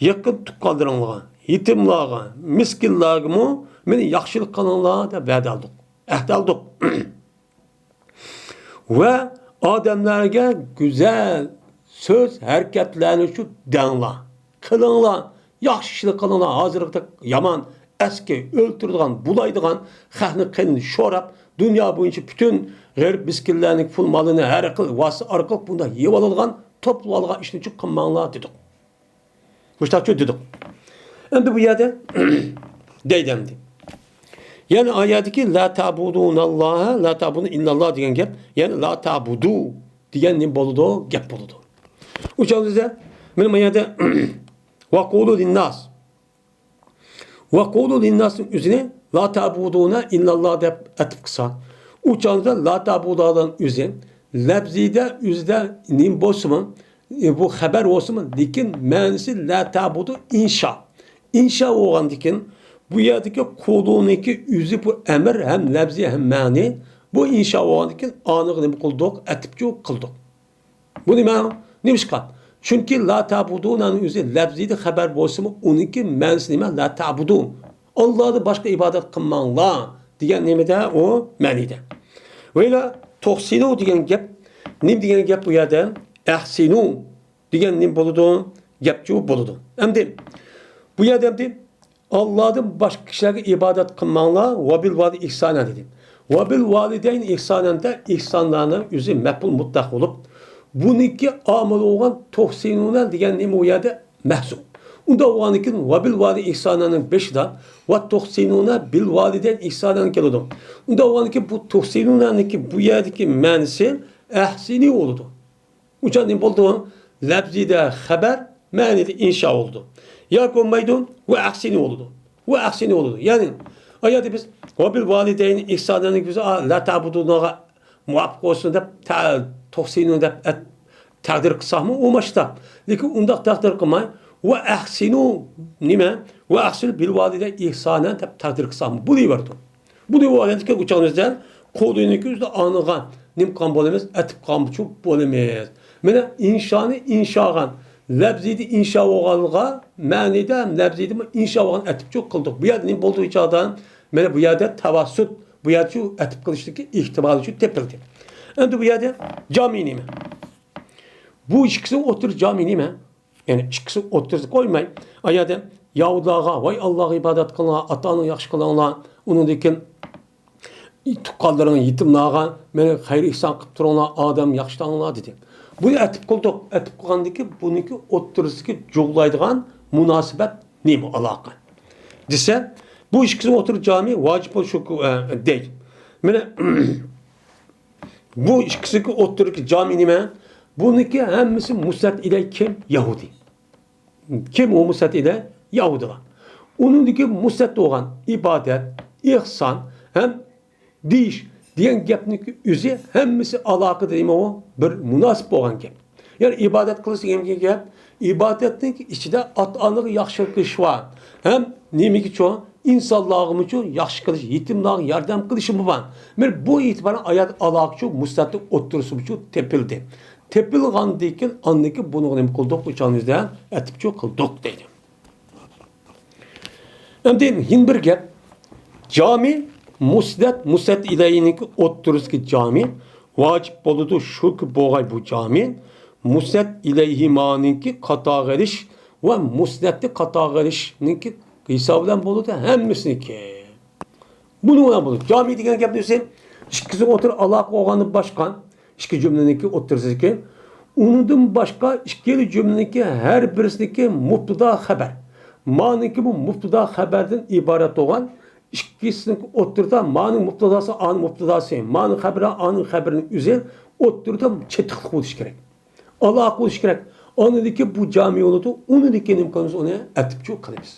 يېقىن تۇغقانلىرىڭلارغا، يېتىملارغا، مىسكىنلارغىمۇ مانا ياخشىلىق قىلىڭلار دەپ ۋەدە ئالدۇق. ئەھدى ئالدۇق. ۋە ئادەملەرگە گۈزەل سۆز، ھەرىكەتلەرنى شۇ دەڭلار، قىلىڭلار، ياخشى ئىشنى قىلىڭلار. ھازىرقىدەك يامان، ئەسكى، ئۆلتۈرىدىغان، بۇلايدىغان، خەقنىڭ قېنىنى شوراپ، دۇنيا بويىچە پۈتۈن غېرىب مىسكىنلەرنىڭ پۇل مالىنى ھەر خىل ۋاسىتە ئارقىلىق بۇنداق يېۋالىدىغان، توپلىۋالغان ئىشنى شۇ قىلماڭلار دېدۇق. مۇشتاقچۇ دېدۇق. ئەمدى بۇ يەردە دەيدۇ ئەمدى. يەنى ئايەتتىكى «لا تەبۇدۇناللاھە، لا تەبۇدۇ ئىللاللا» دېگەن گەپ، يەنى «لا تەبۇدۇ» دېگەن نېمە بولىدۇ؟ گەپ بولىدۇ. ئۇ چاغدا بىزدە، مانا بۇ يەردە «ۋەقۇلۇ لىنناس». «ۋەقۇلۇ لىنناسنىڭ» ئۆزىنى «لا تەبۇدۇنە ئىللاللا» دەپ ئەتىپ قىلسا، ئۇ چاغدا «لا تەبۇدۇنانىڭ» ئۆزى لەپزىدە ئۆزىدە نېمە بولسىمۇ، ئى، بۇ خەبەر بولسىمۇ، لېكىن مەنىسى «لا تەبۇدۇ» ئىنشا. ئىنشا بولغاندىكىن، بۇ يەردىكى «قۇلۇ»نىڭكى ئۆزى بۇ ئەمىر ھەم لەپزى ھەم مەنى. بۇ ئىنشا بولغاندىكىن، ئانىغا نېمە قىلدۇق؟ ئەتىپچۇ قىلدۇق. بۇ نېمە؟ نېمىشقا؟ چۈنكى «لا تەبۇدۇنانىڭ» ئۆزى لەپزىدە خەبەر بولسىمۇ، ئۇنىڭكى مەنىسى نېمە؟ «لا تەبۇدۇ». ئاللادىن باشقا ئىبادەت قىلماڭلار دېگەن نېمىدە؟ ئۇ مەنىدە. ۋەيلا توخسىنۇ دېگەن گەپ، نېمە دېگەن گەپ بۇ يەردە؟ ئەھسىنۇ دېگەن نېمە بولىدۇ؟ گەپچۇ بولىدۇ. ئەمدى بۇ يەردە ئەمدى «ئاللادىن باشقا كىشىلەرگە ئىبادەت قىلماڭلار، ۋە بىل ۋالىدەينى ئىھسانەن» دېدى. «ۋە بىل ۋالىدەينى ئىھسانەن» دە ئىھسانلارنىڭ ئۆزى مەپئۇل مۇتلەق بولۇپ، بۇنىڭكى ئامىلى بولغان توخسىنۇنە دېگەن نېمە ئۇ يەردە؟ مەھزۇم. ئۇنداق بولغاندىكىن، ۋە بىل ۋالىدەينى ئىھسانانىڭ بېشىدا ۋە تۇھسىنۇنە بىل ۋالىدەينى ئىھسانان كېلىدۇ. ئۇنداق بولغاندىكىن، بۇ تۇھسىنۇنەنىڭكى بۇ يەردىكى مەنىسى ئەھسىنۇ بولىدۇ. ئۇچان نېمە بولىدۇ؟ لەپزىدە خەبەر، مەنىدە ئىنشا بولىدۇ. ياكى بولمايدۇ، ۋە ئەھسىنۇ بولىدۇ. ۋە ئەھسىنۇ بولىدۇ. يەنى، ئايەتتە بىز، ۋە بىل ۋالىدەينى ئىھساناننى بىز، ئا، لا تەبۇدۇناغا مۇۋاپىق بولسۇن دەپ، تە-، توقسىنۇ دەپ ئەت-، تەقدىر قىلساقمۇ ئۇ ماشتا. لېكىن ئۇنداق تەقدىر قىلماي، ۋە ئەھسىنۇ نېمە؟ ۋە ئەھسىنۇ بىل ۋالىدەينى ئىھسانەن دەپ تەقدىر قىلساقمۇ بولۇۋېرىدۇ. بۇنى ئۇ ئادەمدىكى ئۇچاڭىزدە قولىنىڭكى ئۆزىدە ئانىغا نېمە قىلغان بولىمىز؟ ئەتىپ قالغانچۇ بولىمىز. مانا ئىنشانى ئىنشاغان، لەپزىدە ئىنشا بولغانغا، مەنىدە ھەم لەپزىدىمۇ ئىنشا بولغان ئەتىپچۇ قىلدۇق. بۇ يەردە نېمە بولدى ئۇ چاغدا؟ مانا بۇ يەردە تەۋەسسۇت، بۇ يەردىچۇ ئەتىپ قىلىشتىكى ئېھتىمالىچۇ تېپىلدى. ئەمدى بۇ يەردە جامى نېمە؟ بۇ ئىككىسىنىڭ ئوتتۇرا جامى نېمە؟ يەنى ئىككىسى ئوتتۇرىسىدا قويماي، ئايەدە يەھۇدىيلارغا، ۋاي ئاللاغا ئىبادەت قىلىڭلار، ئاتا-ئانىنى ياخشى قىلىڭلار، ئۇنىڭدىن كېيىن تۇغقانلىرىڭ يېتىملارغا مېنى خەير ئېھسان قىلىپ تۇرۇڭلار، ئادەم ياخشى تاڭلار دېدى. بۇنى ئەتىپ قىلدۇق. ئەتىپ قىلغاندىكى بۇنىڭكى ئوتتۇرىسىدىكى جۇغلايدىغان مۇناسىۋەت نېمە ئالاقە دېسە، بۇ ئىككىسىنىڭ ئوتتۇرا جامى ۋاجىپ بولۇشى، ئە، دەيدۇ. مانا بۇ ئىككىسىنىڭكى ئوتتۇرىدىكى جامى نېمە؟ بۇنىڭكى ھەممىسى مۇسنەد ئىلەي كىم؟ يەھۇدىي. كىم ئۇ مۇسنەد ئىلەي؟ يەھۇدىيلار. ئۇنىڭدىكى مۇسنەد بولغان ئىبادەت، ئېھسان ھەم دېيىش دېگەن گەپنىڭكى ئۆزى ھەممىسى ئالاقىدە نېمە ئۇ؟ بىر مۇناسىپ بولغان گەپ. يەنى ئىبادەت قىلىش دېگەن گەپ، ئىبادەتنىڭ ئىچىدە ئاتا-ئانىغا ياخشىلىق قىلىش بار. ھەم نېمىگىچۇ؟ ئىنسانلارغىمۇچۇ ياخشى قىلىش، يېتىملارغا ياردەم قىلىشمۇ بار. مانا بۇ ئېتىبارەن ئايەت ئالاقىچۇ مۇسنەدنىڭ ئوتتۇرىسىمۇچۇ تېپىلدى. تېپىلغاندىن كېيىن ئاندىن كېيىن بۇنىڭغا نېمە قىلدۇق؟ ئۇچانىزدا ئەتىپچۇ قىلدۇق دەيدۇ. ئەمدى يەنە بىر گەپ. جامى مۇسنەد، مۇسنەد ئىلەيھىنىڭكى ئوتتۇرىسىدىكى جامى ۋاجىپ بولىدۇ، شۇكى بولغاي بۇ جامى مۇسنەد ئىلەيھىمانىڭكى قاتارغا ئېلىش ۋە مۇسنەدنى قاتارغا ئېلىشنىڭكى ھېسابى بىلەن بولىدۇ ھەممىسىنىڭكى. بۇنىڭ بىلەن بولىدۇ. جامى دېگەن گەپنى ئۆزى ئىككىسىنىڭ ئوتتۇرا ئالاقە بولغاندىن باشقا، ئىككى جۈملىنىڭكى ئوتتۇرىسىدىكى، ئۇنىڭدىن باشقا ئىككىلا جۈملىنىڭكى ھەر بىرسىنىڭكى مۇبتىدا خەبەر. مانىڭكى بۇ مۇبتىدا خەبەردىن ئىبارەت بولغان ئىككىسىنىڭكى ئوتتۇرىدا مانىڭ مۇبتىداسى، ئانىڭ مۇبتىداسى، مانىڭ خەبىرى، ئانىڭ خەبىرىنىڭ ئۆزى ئوتتۇرىدا چېتىقلىق بولۇشى كېرەك. ئالاقە بولۇشى كېرەك. ئاندىن كېيىن بۇ جامى بولىدۇ، ئۇنىڭدىن كېيىن نېمە قىلىمىز؟ ئۇنى ئەتىپچۇ قىلىمىز.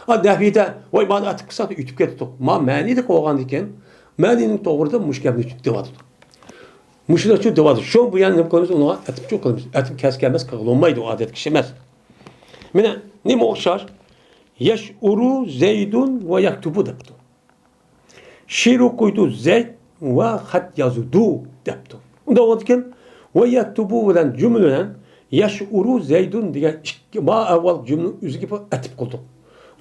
ئا، نەھۋىدە، ۋاي، مانا ئەتىپ قىلساق ئۆتۈپ كېتىدۇ. ما مەنىدە قويغاندىكىن، مەنىنىڭ توغرىدا مۇشۇ گەپنى دەۋاتىدۇ. مۇشۇنى ئۈچۈن دەۋاتىدۇ. شۇ بۇ يەرنى نېمە قىلىمىز؟ ئۇنىڭغا ئەتىپچۇ قىلىمىز. ئەتىپ كەس كەلمەس قىلغىلى بولمايدۇ، ئادەتتىكى ئىش ئەمەس. مانا، نېمە ئوخشاش؟ يەشئۇرۇ زەيدۇن ۋە يەكتۇبۇ دەپتۇ. شېئىر ئوقۇيدۇ زەيد ۋە خەت يازىدۇ دەپتۇ. ئۇنداق بولىدىكەن، ۋە يەكتۇبۇ بىلەن جۈملە بىلەن يەشئۇرۇ زەيدۇن دېگەن ئىككى، ما ئەۋۋال جۈملىنىڭ ئۆزىگە بۇ ئەتىپ قىلدۇق.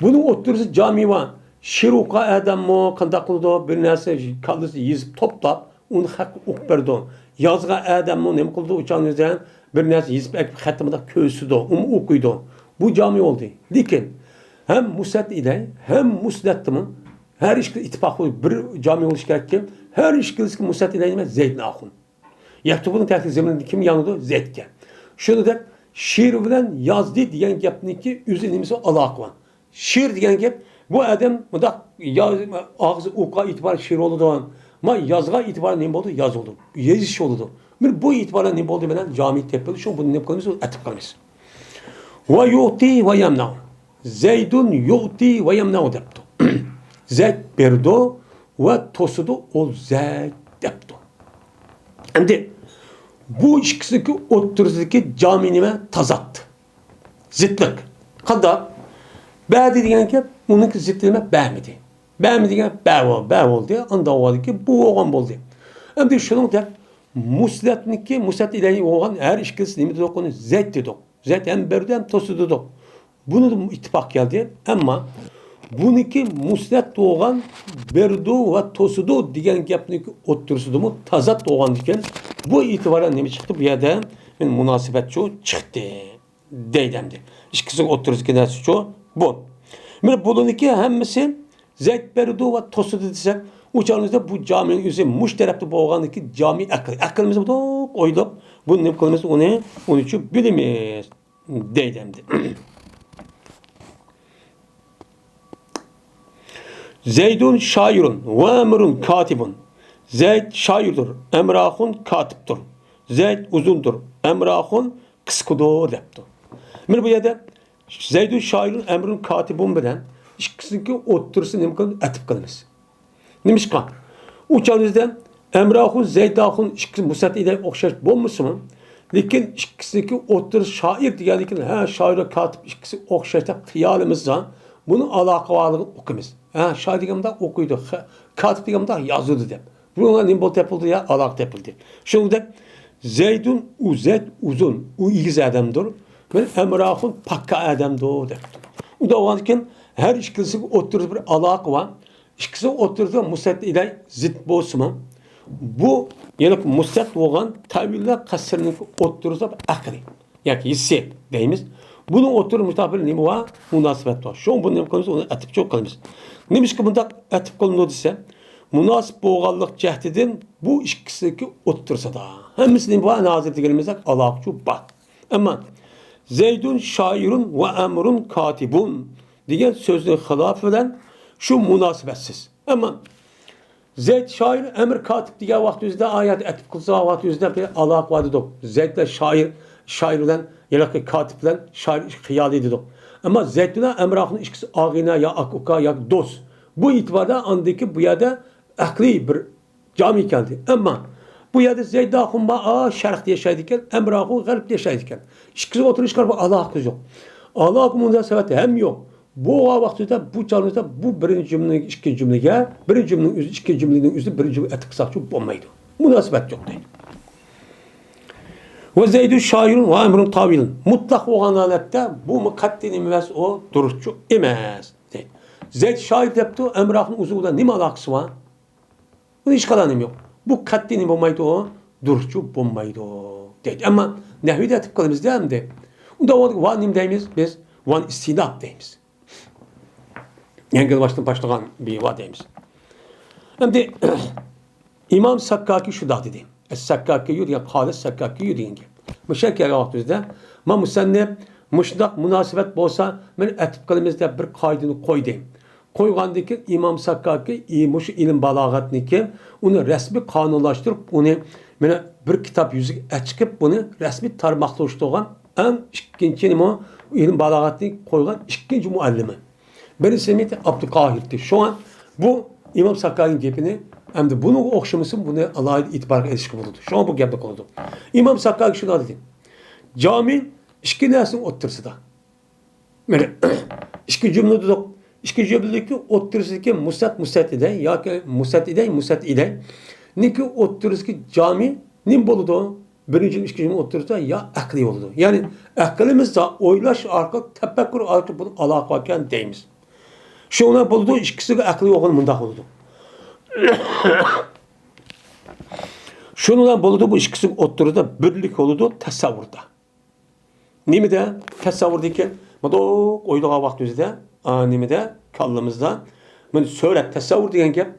بۇنىڭ ئوتتۇرىسى جامى بار. شېئىر ئوقۇغان ئادەممۇ قانداق قىلىدۇ؟ بىر نەرسە كاللىسى يېزىپ توپلاپ، ئۇنى خەققە ئوقۇپ بېرىدۇ. يازغان ئادەممۇ نېمە قىلىدۇ؟ ئۇ چاغنىڭ ئۆزىدە بىر نەرسە يېزىپ ئەكىپ خەتنى مۇنداق كۆرسىتىدۇ، ئۇمۇ ئوقۇيدۇ. بۇ جامى بولدى. لېكىن ھەم مۇسنەد ئىلەي، ھەم مۇسنەدتىمۇ ھەر ئىككىلى ئىتتىپاق بولۇپ بىر جامى بولۇشى كېرەككى، ھەر ئىككىلىسىگە مۇسنەد ئىلەي نېمە؟ زەيدنى ئاخۇن. يەكتۇبۇنىڭ تەھلىل زېمىنىدا كىم يانىدۇ؟ زەيدكە. شۇنىڭدەك شېئىر بىلەن يازدى دېگەن گەپنىڭكى ئۆزى نېمىسى؟ ئالاقە بار. شېئىر دېگەن گەپ، بۇ ئادەم مۇنداق يا-، ئاغزى ئوقۇغان ئېتىبارى شېئىر بولىدۇ. ما يازغان ئېتىبارى نېمە بولىدۇ؟ ياز بولىدۇ. يېزىش بولىدۇ. مانا بۇ ئېتىبارى نېمە بولدى؟ مانا جامى تېپىلدى. شۇڭا بۇنى نېمە قىلىمىز؟ ئەتىپ قىلىمىز. ۋە يۇتى ۋە يەمنەئۇ. زەيدۇن يۇتى ۋە يەمنەئۇ دەپتۇ. زەيد بېرىدۇ ۋە توسىدۇ، ئۇ زەيد دەپتۇ. ئەمدى بۇ ئىككىسىنىڭكى ئوتتۇرىسىدىكى جامى نېمە؟ تازات. زىتلىق. قانداق؟ بەردى دېگەن گەپ، ئۇنىڭكى زىتى نېمە؟ بەرمىدى. بەرمىدى دېگەن گەپ، بەر بول-، بەر بولدى. ئانداق بولغاندىكىن بۇ بولغان بولدى. ئەمدى شۇنىڭدەك مۇسنەدنىڭكى، مۇسنەد ئىلەيھى بولغان ھەر ئىككىلىسى نېمە دېدۇق؟ ئۇنى زەيد دېدۇق. زەيد ھەم بەردى، ھەم توسىدۇ دېدۇق. بۇنىدا ئىتتىپاق كەلدى. ئەمما بۇنىڭكى مۇسنەد بولغان بېرىدۇ ۋە توسىدۇ دېگەن گەپنىڭ ئوتتۇرىسىدىمۇ تازات بولغاندىكىن، بۇ ئېتىبارەن نېمە چىقتى؟ بۇ يەردە مۇناسىۋەتچۇ چىقتى دەيدۇ ئەمدى. ئىككىسىنىڭ ئوتتۇرىسىدىكى نەرسىچۇ بۇ. مانا بۇلارنىڭكى ھەممىسى زەيد بېرىدۇ ۋە توسىدۇ دېسەك، ئۇ چاغىمىزدا بۇ جامىنىڭ ئۆزى مۇشۇ تەرەپتە بولغاندىكى جامى ئەقىل. ئەقلىمىز بۇنداق ئويلاپ، بۇنى نېمە قىلىمىز؟ ئۇنى، ئۇنىچۇ بىلىمىز. دەيدۇ ئەمدى. زەيدۇن شائىرۇن ۋە ئەمرۇن كاتىبۇن. زەيد شائىردۇر، ئەمر ئاخۇن كاتىپتۇر. زەيد ئۇزۇندۇر، ئەمر ئاخۇن قىسقىدۇر دەپتۇ. مانا بۇ يەردە زەيدۇن شائىرۇن ئەمرۇن كاتىبۇن بىلەن ئىككىسىنىڭكى ئوتتۇرىسىنى نېمە قىلىمىز؟ ئەتىپ قىلىمىز. نېمىشقا؟ ئۇ چاغدا بىزدە ئەمر ئاخۇن، زەيد ئاخۇن ئىككىسى مۇسەت ئىدەي ئوخشاش بولمىسىمۇ، لېكىن ئىككىسىنىڭكى ئوتتۇرىسى شائىر دېگەندىن كېيىن، ھە، شائىر ۋە كاتىپ ئىككىسى ئوخشاش دەپ خىيالىمىزدا بۇنىڭ ئالاقە بارلىقىنى ئوقۇيمىز. ھە، شائىر دېگەن مۇنداق ئوقۇيدۇ، خە-، كاتىپ دېگەن مۇنداق يازىدۇ دەپ. بۇنىڭغا نېمە بولۇپ تېپىلدى؟ يا ئالاقە تېپىلدى. شۇنىڭدەك زەيدۇن ئۇ زەيد ئۇزۇن، ئۇ ئېگىز ئادەمدۇر. مەن ئەمر ئاخۇن پاككا ئادەمدۇر دەپتۇ. ئۇنداق بولغاندىكىن ھەر ئىككىلىسىنىڭ ئوتتۇرىسىدا بىر ئالاقە بار. ئىككىسىنىڭ ئوتتۇرىسىدا مۇسەت ئىدەي زىت بولسىمۇ، بۇ يەنە مۇسەت بولغان تەۋىللەر قەسرىنىڭ ئوتتۇرىسىدا بىر ئەقلى ياكى ھېسسىيات دەيمىز. بۇنىڭ ئوتتۇرىدا مۇشۇنداق بىر نېمە بار؟ مۇناسىۋەت بار. شۇڭا بۇنى نېمە قىلىمىز؟ ئۇنى ئەتىپچۇ قىلىمىز. نېمىشقا بۇنداق ئەتىپ قىلىنىدۇ دېسە، مۇناسىپ بولغانلىق جەھىتىدىن بۇ ئىككىسىنىڭكى ئوتتۇرىسىدا. ھەممىسى نېمە بار؟ ھازىر دېگىنىمىزدەك ئالاقىچۇ بار. ئەمما زەيدۇن شائىرۇن ۋە ئەمرۇن كاتىبۇن دېگەن سۆزنىڭ خىلاپى بىلەن شۇ مۇناسىۋەتسىز. ئەمما زەيد شائىر، ئەمر كاتىپ دېگەن ۋاقىت ئۆزىدە، ئايەت ئەتىپ قىلسا ۋاقىت ئۆزىدە بىر ئالاقە بار دېدۇق. زەيد بىلەن شائىر، شائىر بىلەن ھېلىقى كاتىپ بىلەن شائىر خىيالىي دېدۇق. ئەمما زەيد بىلەن ئەمر ئاخۇن ئىككىسى ئاغىنە يا ئاكا ئۇكا يا دوست. بۇ ئېتىباردا ئاندىكى بۇ يەردە ئەقلىي بىر جامى كەلدى. ئەمما بۇ يەردە زەيد ئاخۇن بار، ئا، شەرقتە ياشايدىكەن، ئەمر ئاخۇن غەربتە ياشايدىكەن. ئىككىسى ئوتتۇرىسىغا بىر ئالاقە يوق. ئالاقە مۇناسىۋەتى ھەم يوق. بۇ ۋاقىتتا، بۇ چاغدا بۇ بىرىنچى جۈملىنىڭ ئىككىنچى جۈملىگە، بىرىنچى جۈملىنىڭ ئۆزى ئىككىنچى جۈملىنىڭ ئۆزى بىرىنچى جۈملىگە ئەتىپ قىلساقچۇ بولمايدۇ. مۇناسىۋەت يوق دەيدۇ. ۋە زەيدۇ شائىرۇن ۋە ئەمرۇن تاۋىلۇن. مۇتلەق بولغان ھالەتتە بۇمۇ قەتئىي نېمە ئەمەس، ئۇ دۇرۇسچۇ ئەمەس دەيدۇ. زەيد شائىر دەپتۇ، ئەمر ئاخۇن ئۇزۇن بىلەن نېمە ئالاقىسى بار؟ بۇنىڭ ھېچقانداق نېمە يوق. بۇ قەتئىي نېمە بولمايدۇ؟ دۇرۇسچۇ بولمايدۇ دەيدۇ. ئەمما نەھۋىدە ئەتىپ قىلىمىز-دە ئەمدى. ئۇنداق ۋان نېمە دەيمىز؟ بىز ۋان ئىستىناپ دەيمىز. يەڭگىل باشتىن باشلىغان بىۋا دەيمىز. ئەمدى ئىمام ساككاكى شۇنداق دېدى. ساككاكىيۇ دېگەن، قالە ساككاكىيۇ دېگەن گەپ. مۇشۇ كەلگەن ۋاقتىمىزدا، ما مۇسەننىپ مۇشۇنداق مۇناسىۋەت بولسا، مەن ئەتىپ قىلىمىز دەپ بىر قائىدىنى قويدى. قويغاندىن كېيىن ئىمام ساككاكى ئى-، مۇشۇ ئىلىم بالاغەتنىكى ئۇنى رەسمىي قانۇنلاشتۇرۇپ، ئۇنى مانا بىر كىتاب يۈزىگە ئەچىقىپ، بۇنى رەسمىي تارماقلاشتۇرغان ئەڭ ئىككىنچى نېمە، ئىلىم بالاغەتنى قويغان ئىككىنچى مۇئەللىمى. بىرىنچىسى نېمىدى؟ ئابدۇقاھىر ئىدى. شۇڭا بۇ ئىمام ساككاكىنىڭ گېپىنى ئەمدى بۇنىڭغا ئوخشىمىسۇن، بۇنى ئالاھىدە ئېتىبارغا ئېلىشقا بولىدۇ. شۇڭا بۇ گەپنى قىلىدۇ. ئىمام ساككاكى شۇنداق دېدى. جامى ئىككى نەرسىنىڭ ئوتتۇرىسىدا. مانا، ئىككى جۈملە دېدۇق. ئىككى جۈملىدىكى ئوتتۇرىسىدىكى مۇسەت، مۇسەت ئىدەي ياكى مۇسەت ئىدەي، مۇسەت ئىدەينىڭكى ئوتتۇرىسىدىكى جامى نېمە بولىدۇ؟ بىرىنچى، ئىككىنچى جۈملە ئوتتۇرىسىدا يا ئەقلىي بولىدۇ. يەنى ئەقلىمىزدە ئويلاش ئارقىلىق، تەپەككۇر ئارقىلىق بۇنى ئالاقە باركەن دەيمىز. شۇ بىلەن بولىدۇ، ئىككىسىگە ئەقلىي بولغىنى مۇنداق بولىدۇ. شۇنىڭ بىلەن بولىدۇ، بۇ ئىككىسىنىڭ ئوتتۇرىدا بىرلىك بولىدۇ تەسەۋۋۇردا. نېمىدە؟ تەسەۋۋۇردىكى مۇنداق ئويلىغان ۋاقتىمىزدا، ئا، نېمىدە؟ كاللىمىزدا. مانا سۈرەت، تەسەۋۋۇر دېگەن گەپ.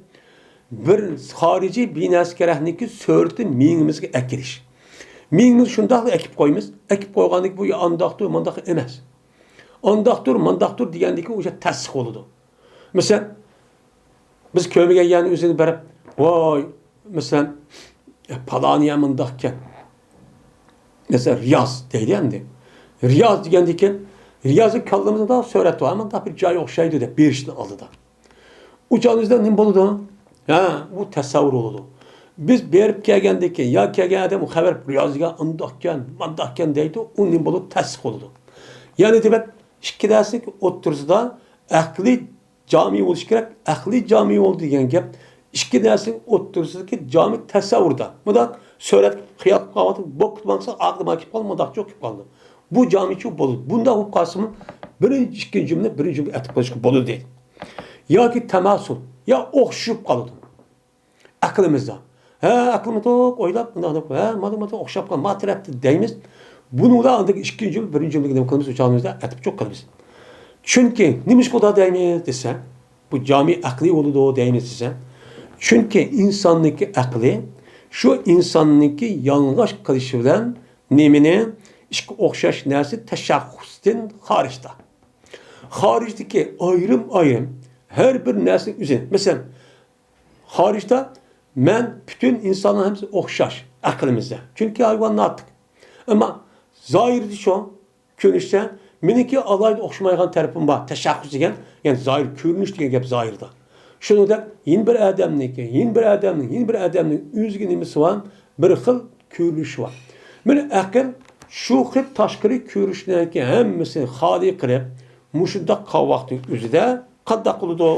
بىر خارىجىي بىر نەرسە كېرەكنىكى سۈرىتى مېڭىمىزگە ئەكىرىش. مېڭىمىز شۇنداقلا ئەكىپ قويىمىز. ئەكىپ قويغاندىكى بۇ يا ئانداقتۇر، مانداق ئەمەس. ئانداقتۇر، مانداقتۇر دېگەندىكى ئۇ تەستىق بولىدۇ. مەسىلەن، بىز كۆرمىگەن يەرنى ئۆزىنى بېرىپ، ۋاي، مەسىلەن، پالانى يەر مۇنداقكەن. مەسىلەن، رىياز دەيدۇ ئەمدى. رىياز دېگەندىكىن، رىيازنى كاللىمىزدا سۈرەت بار، مۇنداق بىر جاي ئوخشايدۇ دەپ بېرىشنىڭ ئالدىدا. ئۇ چاغدا بىزدە نېمە بولىدۇ؟ ھە، بۇ تەسەۋۋۇر بولىدۇ. بىز بېرىپ كەلگەندىن كېيىن، يا كەلگەن ئادەم خەۋەر، رىياز دېگەن ئانداقكەن، مانداقكەن دەيدۇ، ئۇ نېمە بولىدۇ؟ تەستىق بولىدۇ. يەنى دېمەك، ئىككى نەرسىنىڭ ئوتتۇرىسىدا ئەقلىي جامى بولۇشى كېرەك. ئەقلىي جامى بولدى دېگەن گەپ ئىككى نەرسىنىڭ ئوتتۇرىسىدىكى جامى تەسەۋۋۇردا. مۇنداق سۈرەت خىيال قىلىپ قالغاندا، بوكۇت ماڭسا ئاغدىما كېلىپ قالدى، مۇنداق چوق كېلىپ قالدى. بۇ جامىچۇ بولىدۇ. بۇنداق بولۇپ قالسىمۇ، بىرىنچى، ئىككىنچى جۈملە، بىرىنچى جۈملە ئەتىپ قىلىشقا بولىدۇ دەيدۇ. ياكى تاماسۇل، يا ئوخشىشىپ قالىدۇ. ئەقلىمىزدا. ھە، ئەقلىمىز توق ئويلاپ، مۇنداق دەپ، ھە، مانا، مانا ئوخشاپ قال، ما تەرەپتە دەيمىز. بۇنىڭ بىلەن ئاندىن ئىككىنچى جۈملە، بىرىنچى جۈملىگە نېمە قىلىمىز؟ ئۇچالمىزدا ئەتىپ چوق قىلىمىز. چۈنكى، نېمىشقا ئۇنداق دەيمىز دېسە، بۇ جامى ئەقلىي بولىدۇ دەيمىز دېسە، چۈنكى ئىنساننىڭكى ئەقلى شۇ ئىنساننىڭكى يالىڭاچ قىلىشى بىلەن نېمىنى؟ ئىككى ئوخشاش نەرسە تەشەخخۇستىن خارىجدا. خارىجدىكى ئايرىم-ئايرىم ھەر بىر نەرسىنىڭ ئۆزى. مەسىلەن، خارىجدا مەن پۈتۈن ئىنسانلار ھەممىسى ئوخشاش ئەقلىمىزدە. چۈنكى ھايۋان ناتىق. ئەمما زاھىردا شۇ كۆرۈنۈشتە مېنىڭكى ئالاھىدە ئوخشىمايدىغان تەرىپىم بار. تەشەخخۇس دېگەن، يەنى زاھىر كۆرۈنۈش دېگەن گەپ زاھىردا. شۇنىڭدەك يەنە بىر ئادەمنىڭكى، يەنە بىر ئادەمنىڭ، يەنە بىر ئادەمنىڭ ئۆزىگە نېمىسى بار؟ بىر خىل كۆرۈنۈشى بار. مانا ئەقىل شۇ خىل تاشقىرى كۆرۈنۈشلەرنىڭكى ھەممىسىنى خالىي قىلىپ، مۇشۇنداق قالغان ۋاقىتنىڭ ئۆزىدە قانداق قىلىدۇ؟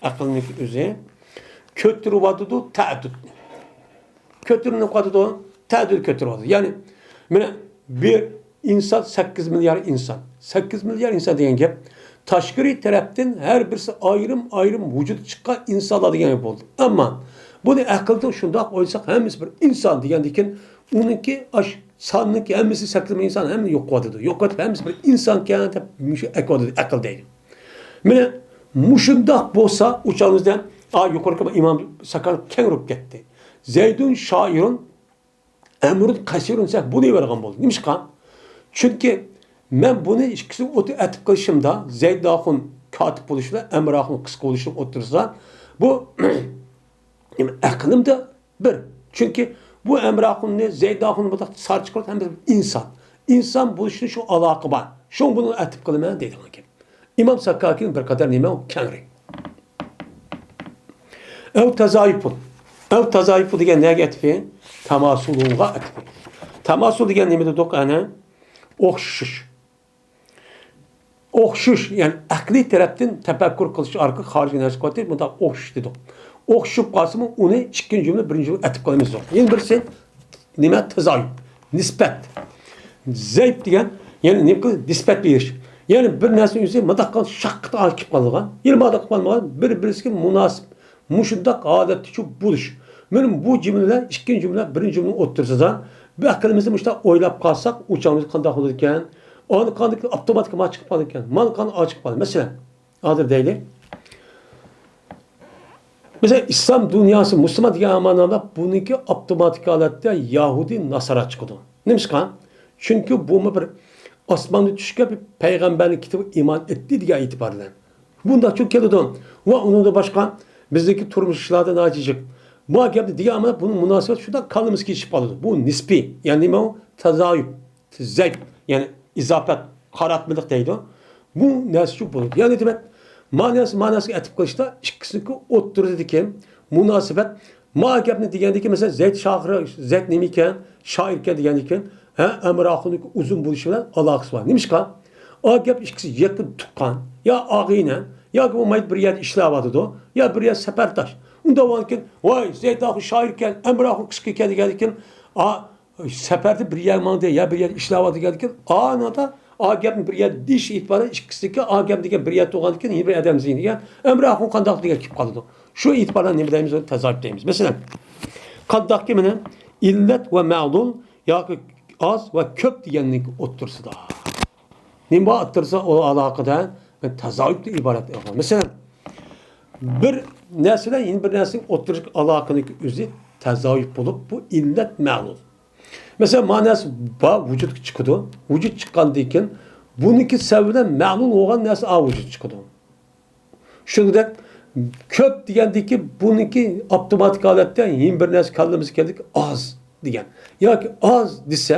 ئەقىلنىڭكى ئۆزى كۆتۈرۈۋاتىدۇ تەئەددۇدنى. كۆتۈرۈلۈپ قالىدۇ، تەدۈر كۆتۈرۈۋاتىدۇ. يەنى، مانا بىر ئىنسان، سەككىز مىليار ئىنسان. سەككىز مىليار ئىنسان دېگەن گەپ، تاشقىرى تەرەپتىن ھەر بىرسى ئايرىم-ئايرىم ۋۇجۇدقا چىققان ئىنسانلار دېگەن گەپ بولدى. ئەمما بۇنى ئەقىلدە شۇنداق ئويلىساق، ھەممىسى بىر ئىنسان دېگەندىكىن، ئۇنىڭكى ئاش ساننىڭكى ھەممىسى سەككىز مىليار ئىنسان، ھەممىسى يوقىۋاتىدۇ. يوقىتىپ، ھەممىسى بىر ئىنسانكەن دەپ مۇشۇ ئەكىۋاتىدۇ ئەقىل دەيدۇ. مانا مۇشۇنداق بولسا، ئۇ چاغىمىزدا، ئا، يۇقىرىقى ئىمام ساكار كەڭ ئۇرۇپ كەتتى. زەيدۇن شائىرۇن، ئەمرۇن قەسىرۇن دېسە، بۇنى بەرگەن بولدى. نېمىشقا؟ چۈنكى مەن بۇنى ئىككىسىنى ئوتتۇرىغا ئەتىپ قىلىشىمدا، زەيد ئاخۇن كاتىپ بولۇشى بىلەن ئەمىر ئاخۇن قىسقا بولۇشىنىڭ ئوتتۇرىسىدا، بۇ ئەقلىمدە بىر. چۈنكى بۇ ئەمىر ئاخۇننى، زەيد ئاخۇننى بۇنداق سارچ قىلىپ، ھەممىسى ئىنسان. ئىنسان بولۇشىدا شۇ ئالاقە بار. شۇڭا بۇنى ئەتىپ قىلىمەن دەيدىغان گەپ. ئىمام ساكاكىنىڭ بىر قەدەر نېمە ئۇ كەڭرى. ئەۋ تازايۇپۇن. ئەۋ تازايۇپۇ دېگەن نەگە ئەتىپى؟ تاماسۇلۇنغا ئەتىپى. تاماسۇل دېگەن نېمە دېدۇق ئەنە؟ ئوخشىشىش. ئوخشىشىش، يەنى ئەقلىي تەرەپتىن تەپەككۇر قىلىش ئارقىلىق خارىجىي نەرسە قىلىۋاتىدۇ، بۇنداق ئوخشىشىش دېدۇق. ئوخشىشىپ قالسىمۇ، ئۇنى ئىككىنچى جۈملە، بىرىنچى جۈملە ئەتىپ قىلىمىز. يەنە بىرسى نېمە؟ تازايۇپ، نىسبەت. زەيپ دېگەن، يەنى نېمە قىل-، نىسبەت بېرىش. يەنى بىر نەرسىنىڭ ئۆزى مۇنداق قىلغان شاققىتى كېلىپ قالىدىغان، يەنە مۇنداق قىلىپ قالمىغان، بىر-بىرسىگە مۇناسىپ. مۇشۇنداق ھالەتتىچۇ بولۇش. مانا بۇ جۈملىلەر، ئىككىنچى جۈملە، بىرىنچى جۈملىنىڭ ئوتتۇرىسىدا بىر ئەقلىمىزدە مۇشۇنداق ئويلاپ قالساق، ئۇ چاغىمىز قانداق بولىدىكەن؟ ئانا قانداق ئاپتوماتىك ما چىقىپ قالىدىكەن؟ مانا قانداق چىقىپ قالىدۇ؟ مەسىلەن، ھازىر دەيلى. مەسىلەن، ئىسلام دۇنياسى، مۇسۇلمان دېگەن مەنىدە بۇنىڭكى ئاپتوماتىك ھالەتتە يەھۇدىي، ناسارا چىقىدۇ. نېمىشقا؟ چۈنكى بۇمۇ بىر ئاسماندا چۈشكەن بىر پەيغەمبەرنى كېتىپ ئىمان ئېيتتى دېگەن ئېتىبار بىلەن. بۇنداق چۈنكى كېلىدۇ. ۋە ئۇنىڭدىن باشقا بىزدىكى تۇرمۇش ئىشلاردا ناجىجىق. بۇ گەپنى دېگەن ئامال بۇنىڭ مۇناسىۋەت شۇنداق كاللىمىزغا كېلىشىپ قالىدۇ. بۇ نىسپىي، يەنى نېمە ئۇ؟ تازايۇپ، زەيپ، يەنى ئىزاپەت، قاراتمىلىق دەيدۇ. بۇ نەرسە شۇ بولىدۇ. يەنى دېمەك، مەنىسى مەنىسىگە ئەتىپ قىلىشتا ئىككىسىنىڭكى ئوتتۇرىدىكى مۇناسىۋەت، ما گەپنى دېگەندىكىن، مەسىلەن، زەيد شاخىر، زەيد نېمە ئىكەن، شائىر ئىكەن دېگەندىكىن، ھە، ئەمىر ئاخۇننىڭكى ئۇزۇن بولۇشى بىلەن ئالاقىسى بار. نېمىشقا؟ ئا گەپ ئىككىسى يېقىن تۇغقان، يا ئاغىنە، ياكى بولمايدۇ بىر يەردە ئىشلەۋاتىدۇ، يا بىر يەردە سەپەرداش. ئۇنداق بولغاندىكىن، ۋاي، زەيد ئاخۇن شائىر ئىكەن، ئەمىر ئاخۇن قىسقا ئىكەن دېگەندىكىن، ئا، سەپەردە بىر يەرگە ماڭدى، يا بىر يەردە ئىشلەۋاتىدۇ دېگەندىكىن، ئانادا ئا گەپنى بىر يەردە دېيىش ئېتىبارى ئىككىسىدىكى ئا گەپ دېگەن بىر يەردە تۇرغاندىكىن، يەنە بىر ئادەم زېھنىگە ئەمىر ئاخۇن قانداق دېگەن كېلىپ قالىدۇ. شۇ ئېتىبار بىلەن نېمە دەيمىز؟ ئۇنى تازايۇپ دەيمىز. مەسىلەن، قانداقكى مانا ئىللەت ۋە مەلۇل ياكى ئاز ۋە كۆپ دېگەننىڭ ئوتتۇرىسىدا. نېمە بار ئوتتۇرىسىدا؟ ئۇ ئالاقىدە تازايۇپتىن ئىبارەت. مەسىلەن، بىر نەرسە بىلەن يەنە بىر نەرسىنىڭ ئوتتۇرىسىدىكى ئالاقىنىڭ ئۆزى تازايۇپ بولۇپ، بۇ ئىللەت مەلۇل. مەسىلەن، مانا نەرسە بار، ۋۇجۇدقا چىقىدۇ. ۋۇجۇد چىققاندىن كېيىن، بۇنىڭكى سەۋەبى بىلەن مەلۇل بولغان نەرسە ئا ۋۇجۇد چىقىدۇ. شۇنىڭدەك كۆپ دېگەندىكى بۇنىڭكى ئاپتوماتىك ھالەتتە يەنە بىر نەرسە كاللىمىزغا كەلدىكى ئاز دېگەن. ياكى ئاز دېسە،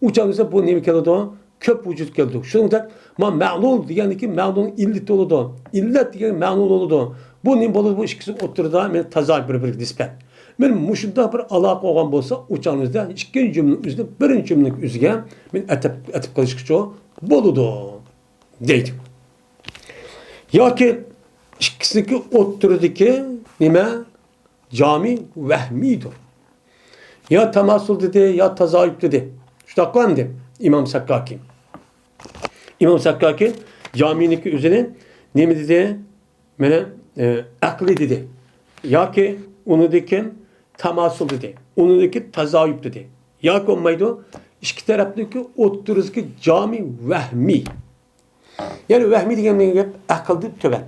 ئۇ چاغدا بۇ نېمە كېلىدۇ؟ كۆپ ۋۇجۇد كېلىدۇ. شۇنىڭدەك ما مەلۇل دېگەندىكى مەلۇلنىڭ ئىللىتى بولىدۇ. ئىللەت دېگەن مەلۇل بولىدۇ. بۇ نېمە بولىدۇ؟ بۇ ئىككىسىنىڭ ئوتتۇرىدا مانا تازا بىر-بىرىگە نىسبەت. مانا مۇشۇنداق بىر ئالاقە بولغان بولسا، ئۇ چاغدا ئىككىنچى جۈملىنىڭ ئۆزىنى بىرىنچى جۈملىنىڭ ئۆزىگە مانا ئەتەپ، ئەتەپ قىلىشقىچۇ بولىدۇ دەيدۇ. ياكى ئىككىسىنىڭكى ئوتتۇرىدىكى نېمە؟ جامى ۋەھمىيدۇر. يا تاماسۇل دېدى، يا تازايۇپ دېدى. شۇنداققۇ ئەمدى ئىمام سەككاكى. ئىمام سەككاكى جامىنىڭكى ئۆزىنى نېمە دېدى؟ مانا، ئە، ئەقلى دېدى. ياكى ئۇنىڭدىن كېيىن تاماسۇل دېدى. ئۇنىڭدىن كېيىن تازايۇپ دېدى. ياكى بولمايدۇ، ئىككى تەرەپنىڭكى ئوتتۇرىسىدىكى جامى ۋەھمىي. يەنى ۋەھمىي دېگەن گەپ ئەقىلدىن تۆۋەن.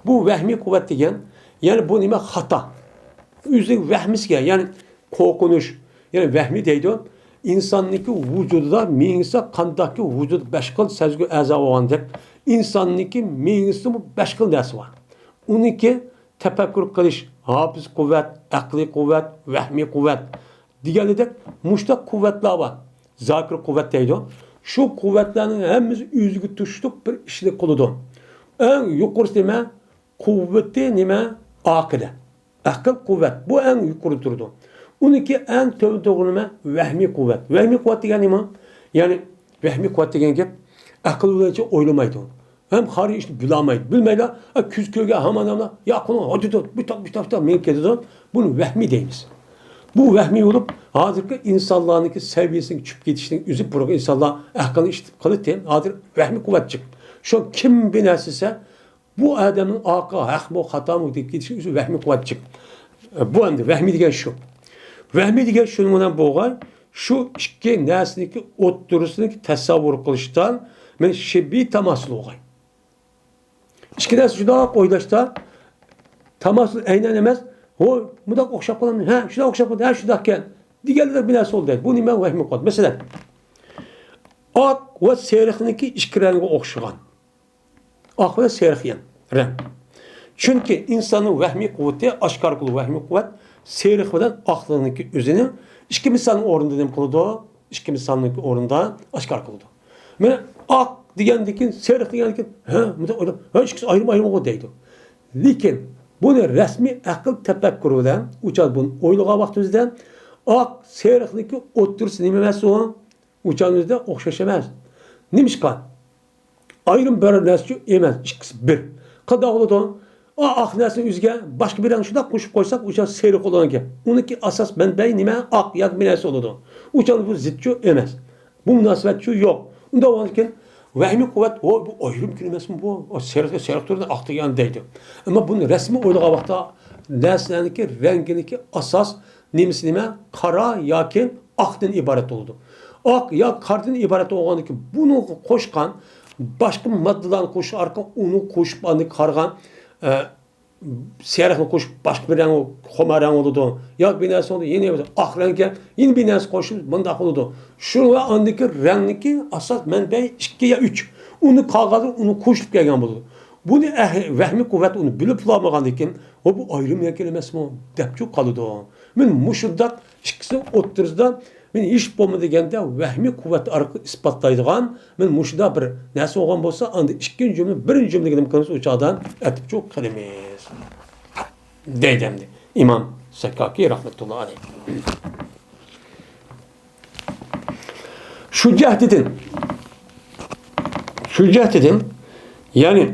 بۇ ۋەھمىي قۇۋۋەت دېگەن، يەنى بۇ نېمە؟ خاتا. ئۆزىنىڭ ۋەھمىسىگە، يەنى قورقۇنچ، يەنى ۋەھمىي دەيدۇ. ئىنساننىڭكى ۋۇجۇدىدا مېڭىسى قانداقكى ۋۇجۇد بەش خىل سەزگۈ ئەزا بولغاندەك، ئىنساننىڭكى مېڭىسىمۇ بەش خىل نەرسە بار. ئۇنىڭكى تەپەككۇر قىلىش، ھاپىز قۇۋۋەت، ئەقلىي قۇۋۋەت، ۋەھمىي قۇۋۋەت دېگەندەك مۇشۇنداق قۇۋۋەتلەر بار. زاكىر قۇۋۋەت دەيدۇ. شۇ قۇۋۋەتلەرنىڭ ھەممىسى ئۆزىگە تۇشلۇق بىر ئىشنى قىلىدۇ. ئەڭ يۇقىرىسى نېمە؟ قۇۋۋىتى نېمە؟ ئاقىلى. ئەقىل قۇۋۋەت. بۇ ئەڭ يۇقىرىدا تۇرىدۇ. ئۇنىڭكى ئەڭ تۆۋەن تۇرغىنى نېمە؟ ۋەھمىي قۇۋۋەت. ۋەھمىي قۇۋۋەت دېگەن نېمە؟ يەنى ۋەھمىي قۇۋۋەت دېگەن گەپ ئەقىل بىلەنچە ئويلىمايدۇ. ھەم خارىجىي ئىشنى بىلەلمەيدۇ. بىلمەيلا، ئە، كۆز كۆرگەن ھامان ئادەملەر، يا، قۇلۇڭ، ھاجىدۇر، بۇتاق، بۇتاق، بۇتاق مېڭىپ كېتىدۇ. بۇنى ۋەھمىي دەيمىز. بۇ ۋەھمىي بولۇپ، ھازىرقى ئىنسانلارنىڭكى سەۋىيەسىنىڭ چۈشۈپ كېتىشىنىڭ ئۆزى بۇرۇنقى ئىنسانلار ئەقىلنى ئىشلىتىپ قىلىدىكەن، ھازىر ۋەھمىي قۇۋۋەت جىق. شۇ كىم بىر نەرسە دېسە، بۇ ئادەمنىڭ ئاقى ھەقمۇ، خاتامۇ دەپ كېتىشى ئۆزى ۋەھمىي قۇۋۋەت جىق. بۇ ئەمدى ۋەھمىي دېگەن شۇ. ۋەھمىي دېگەن شۇنىڭ بىلەن بولغاي، شۇ ئىككى نەرسىنىڭكى ئوتتۇرىسىنىڭكى تەسەۋۋۇر قىلىشتا، مەن شىببىي تاماسىل بولغاي. ئىككى نەرسە شۇنداق ئويلاشتا، تاماسىل ئەينەن ئەمەس، ھوي، مۇنداق ئوخشاپ قالامدۇ، ھە، شۇنداق ئوخشاپ قالدى، ھە، شۇنداقكەن دېگەنلەر بىر نەرسە بولدى. بۇنى مەن ۋەھمىي قىلىۋاتىمەن. مەسىلەن، ئاق ۋە سېرىقنىڭكى ئىككى رەڭگە ئوخشىغان. ئاق بىلەن سېرىق يەنى رەڭ. چۈنكى ئىنساننىڭ ۋەھمىي قۇۋۋىتى ئاشكارا قىلىدۇ. ۋەھمىي قۇۋۋەت سېرىق بىلەن ئاقلىقنىڭكى ئۆزىنىڭ ئىككى مىسالنىڭ ئورنىدا نېمە قىلىدۇ؟ ئىككى مىسالنىڭكى ئورنىدا ئاشكارا قىلىدۇ. مانا ئاق دېگەندىن كېيىن، سېرىق دېگەندىن كېيىن، ھە، مۇنداق ئويلاپ، ھە، ئىككىسى ئايرىم-ئايرىمغۇ دەيدۇ. لېكىن بۇنى رەسمىي ئەقىل تەپەككۇرى بىلەن ئۇ چاغدا بۇنى ئويلىغان ۋاقتىمىزدا ئاق، سېرىقنىڭكى ئوتتۇرىسى نېمە ئەمەس ئۇ؟ ئۇ چاغدا ئوخشاش ئەمەس. نېمىشقا؟ ئايرىم بىر نەرسىچۇ ئەمەس، ئىككىسى بىر. قانداق بولىدۇ؟ ئا، ئاق نەرسىنىڭ ئۆزىگە باشقا بىر رەڭ شۇنداق قوشۇپ قويساق، ئۇ چاغ سېرىق بولىدىكەن. ئۇنىڭكى ئاساس مەنبەي نېمە؟ ئاق ياكى بىر نەرسە بولىدۇ. ئۇ چاغ بۇ زىتچۇ ئەمەس. بۇ مۇناسىۋەتچۇ يوق. ئۇنداق بولغاندىكىن ۋەھمىي قۇۋۋەت، ۋوي، بۇ ئايرىم كۈن ئەمەسمۇ بۇ؟ ئا، سېرىق، سېرىق تۇرىدۇ، ئاق دېگەن دەيدۇ. ئەمما بۇنى رەسمىي ئويلىغان ۋاقىتتا نەرسىلەرنىڭكى رەڭگىنىڭكى ئاساس نېمىسى نېمە؟ قارا ياكى ئاقتىن ئىبارەت بولىدۇ. ئاق ياكى قارىدىن ئىبارەت بولغاندىكىن بۇنىڭغا قوشقان باشقا ماددىلارنى قوشۇش ئارقىلىق ئۇنى قوشۇپ ئاندىن قارىغان، ئە، سېرىقنى قوشۇپ باشقا بىر رەڭ، خۇمار رەڭ بولىدۇ. ياكى بىر نەرسە بولىدۇ، يەنە بىر ئاق رەڭگە يەنە بىر نەرسە قوشۇپ مۇنداق بولىدۇ. شۇ ۋە ئاندىكى رەڭنىڭكى ئاساس مەنبەي ئىككى يا ئۈچ. ئۇنى قالغاندا ئۇنى قوشۇپ كەلگەن بولىدۇ. بۇنى ئەھ-، ۋەھمىي قۇۋۋەت ئۇنى بىلىپ بولالمىغاندىكىن، ۋە بۇ ئايرىم ياكى ئەمەسمۇ دەپچۇ قالىدۇ. مەن مۇشۇنداق ئىككىسىنىڭ ئوتتۇرىسىدا مەن ھېچ بولمىدى دېگەندە ۋەھمىي قۇۋۋەت ئارقىلىق ئىسپاتلايدىغان، مەن مۇشۇنداق بىر نەرسە بولغان بولسا، ئاندىن ئىككىنچى جۈملە، بىرىنچى جۈملىگە نېمە قىلىمىز؟ ئۇ چاغدا ئەتىپچۇ قىلىمىز. دەيدۇ ئەمدى ئىمام سەككاكى رەھمەتۇللا ئەلەيھ. شۇ جەھەتتىن، شۇ جەھەتتىن، يەنى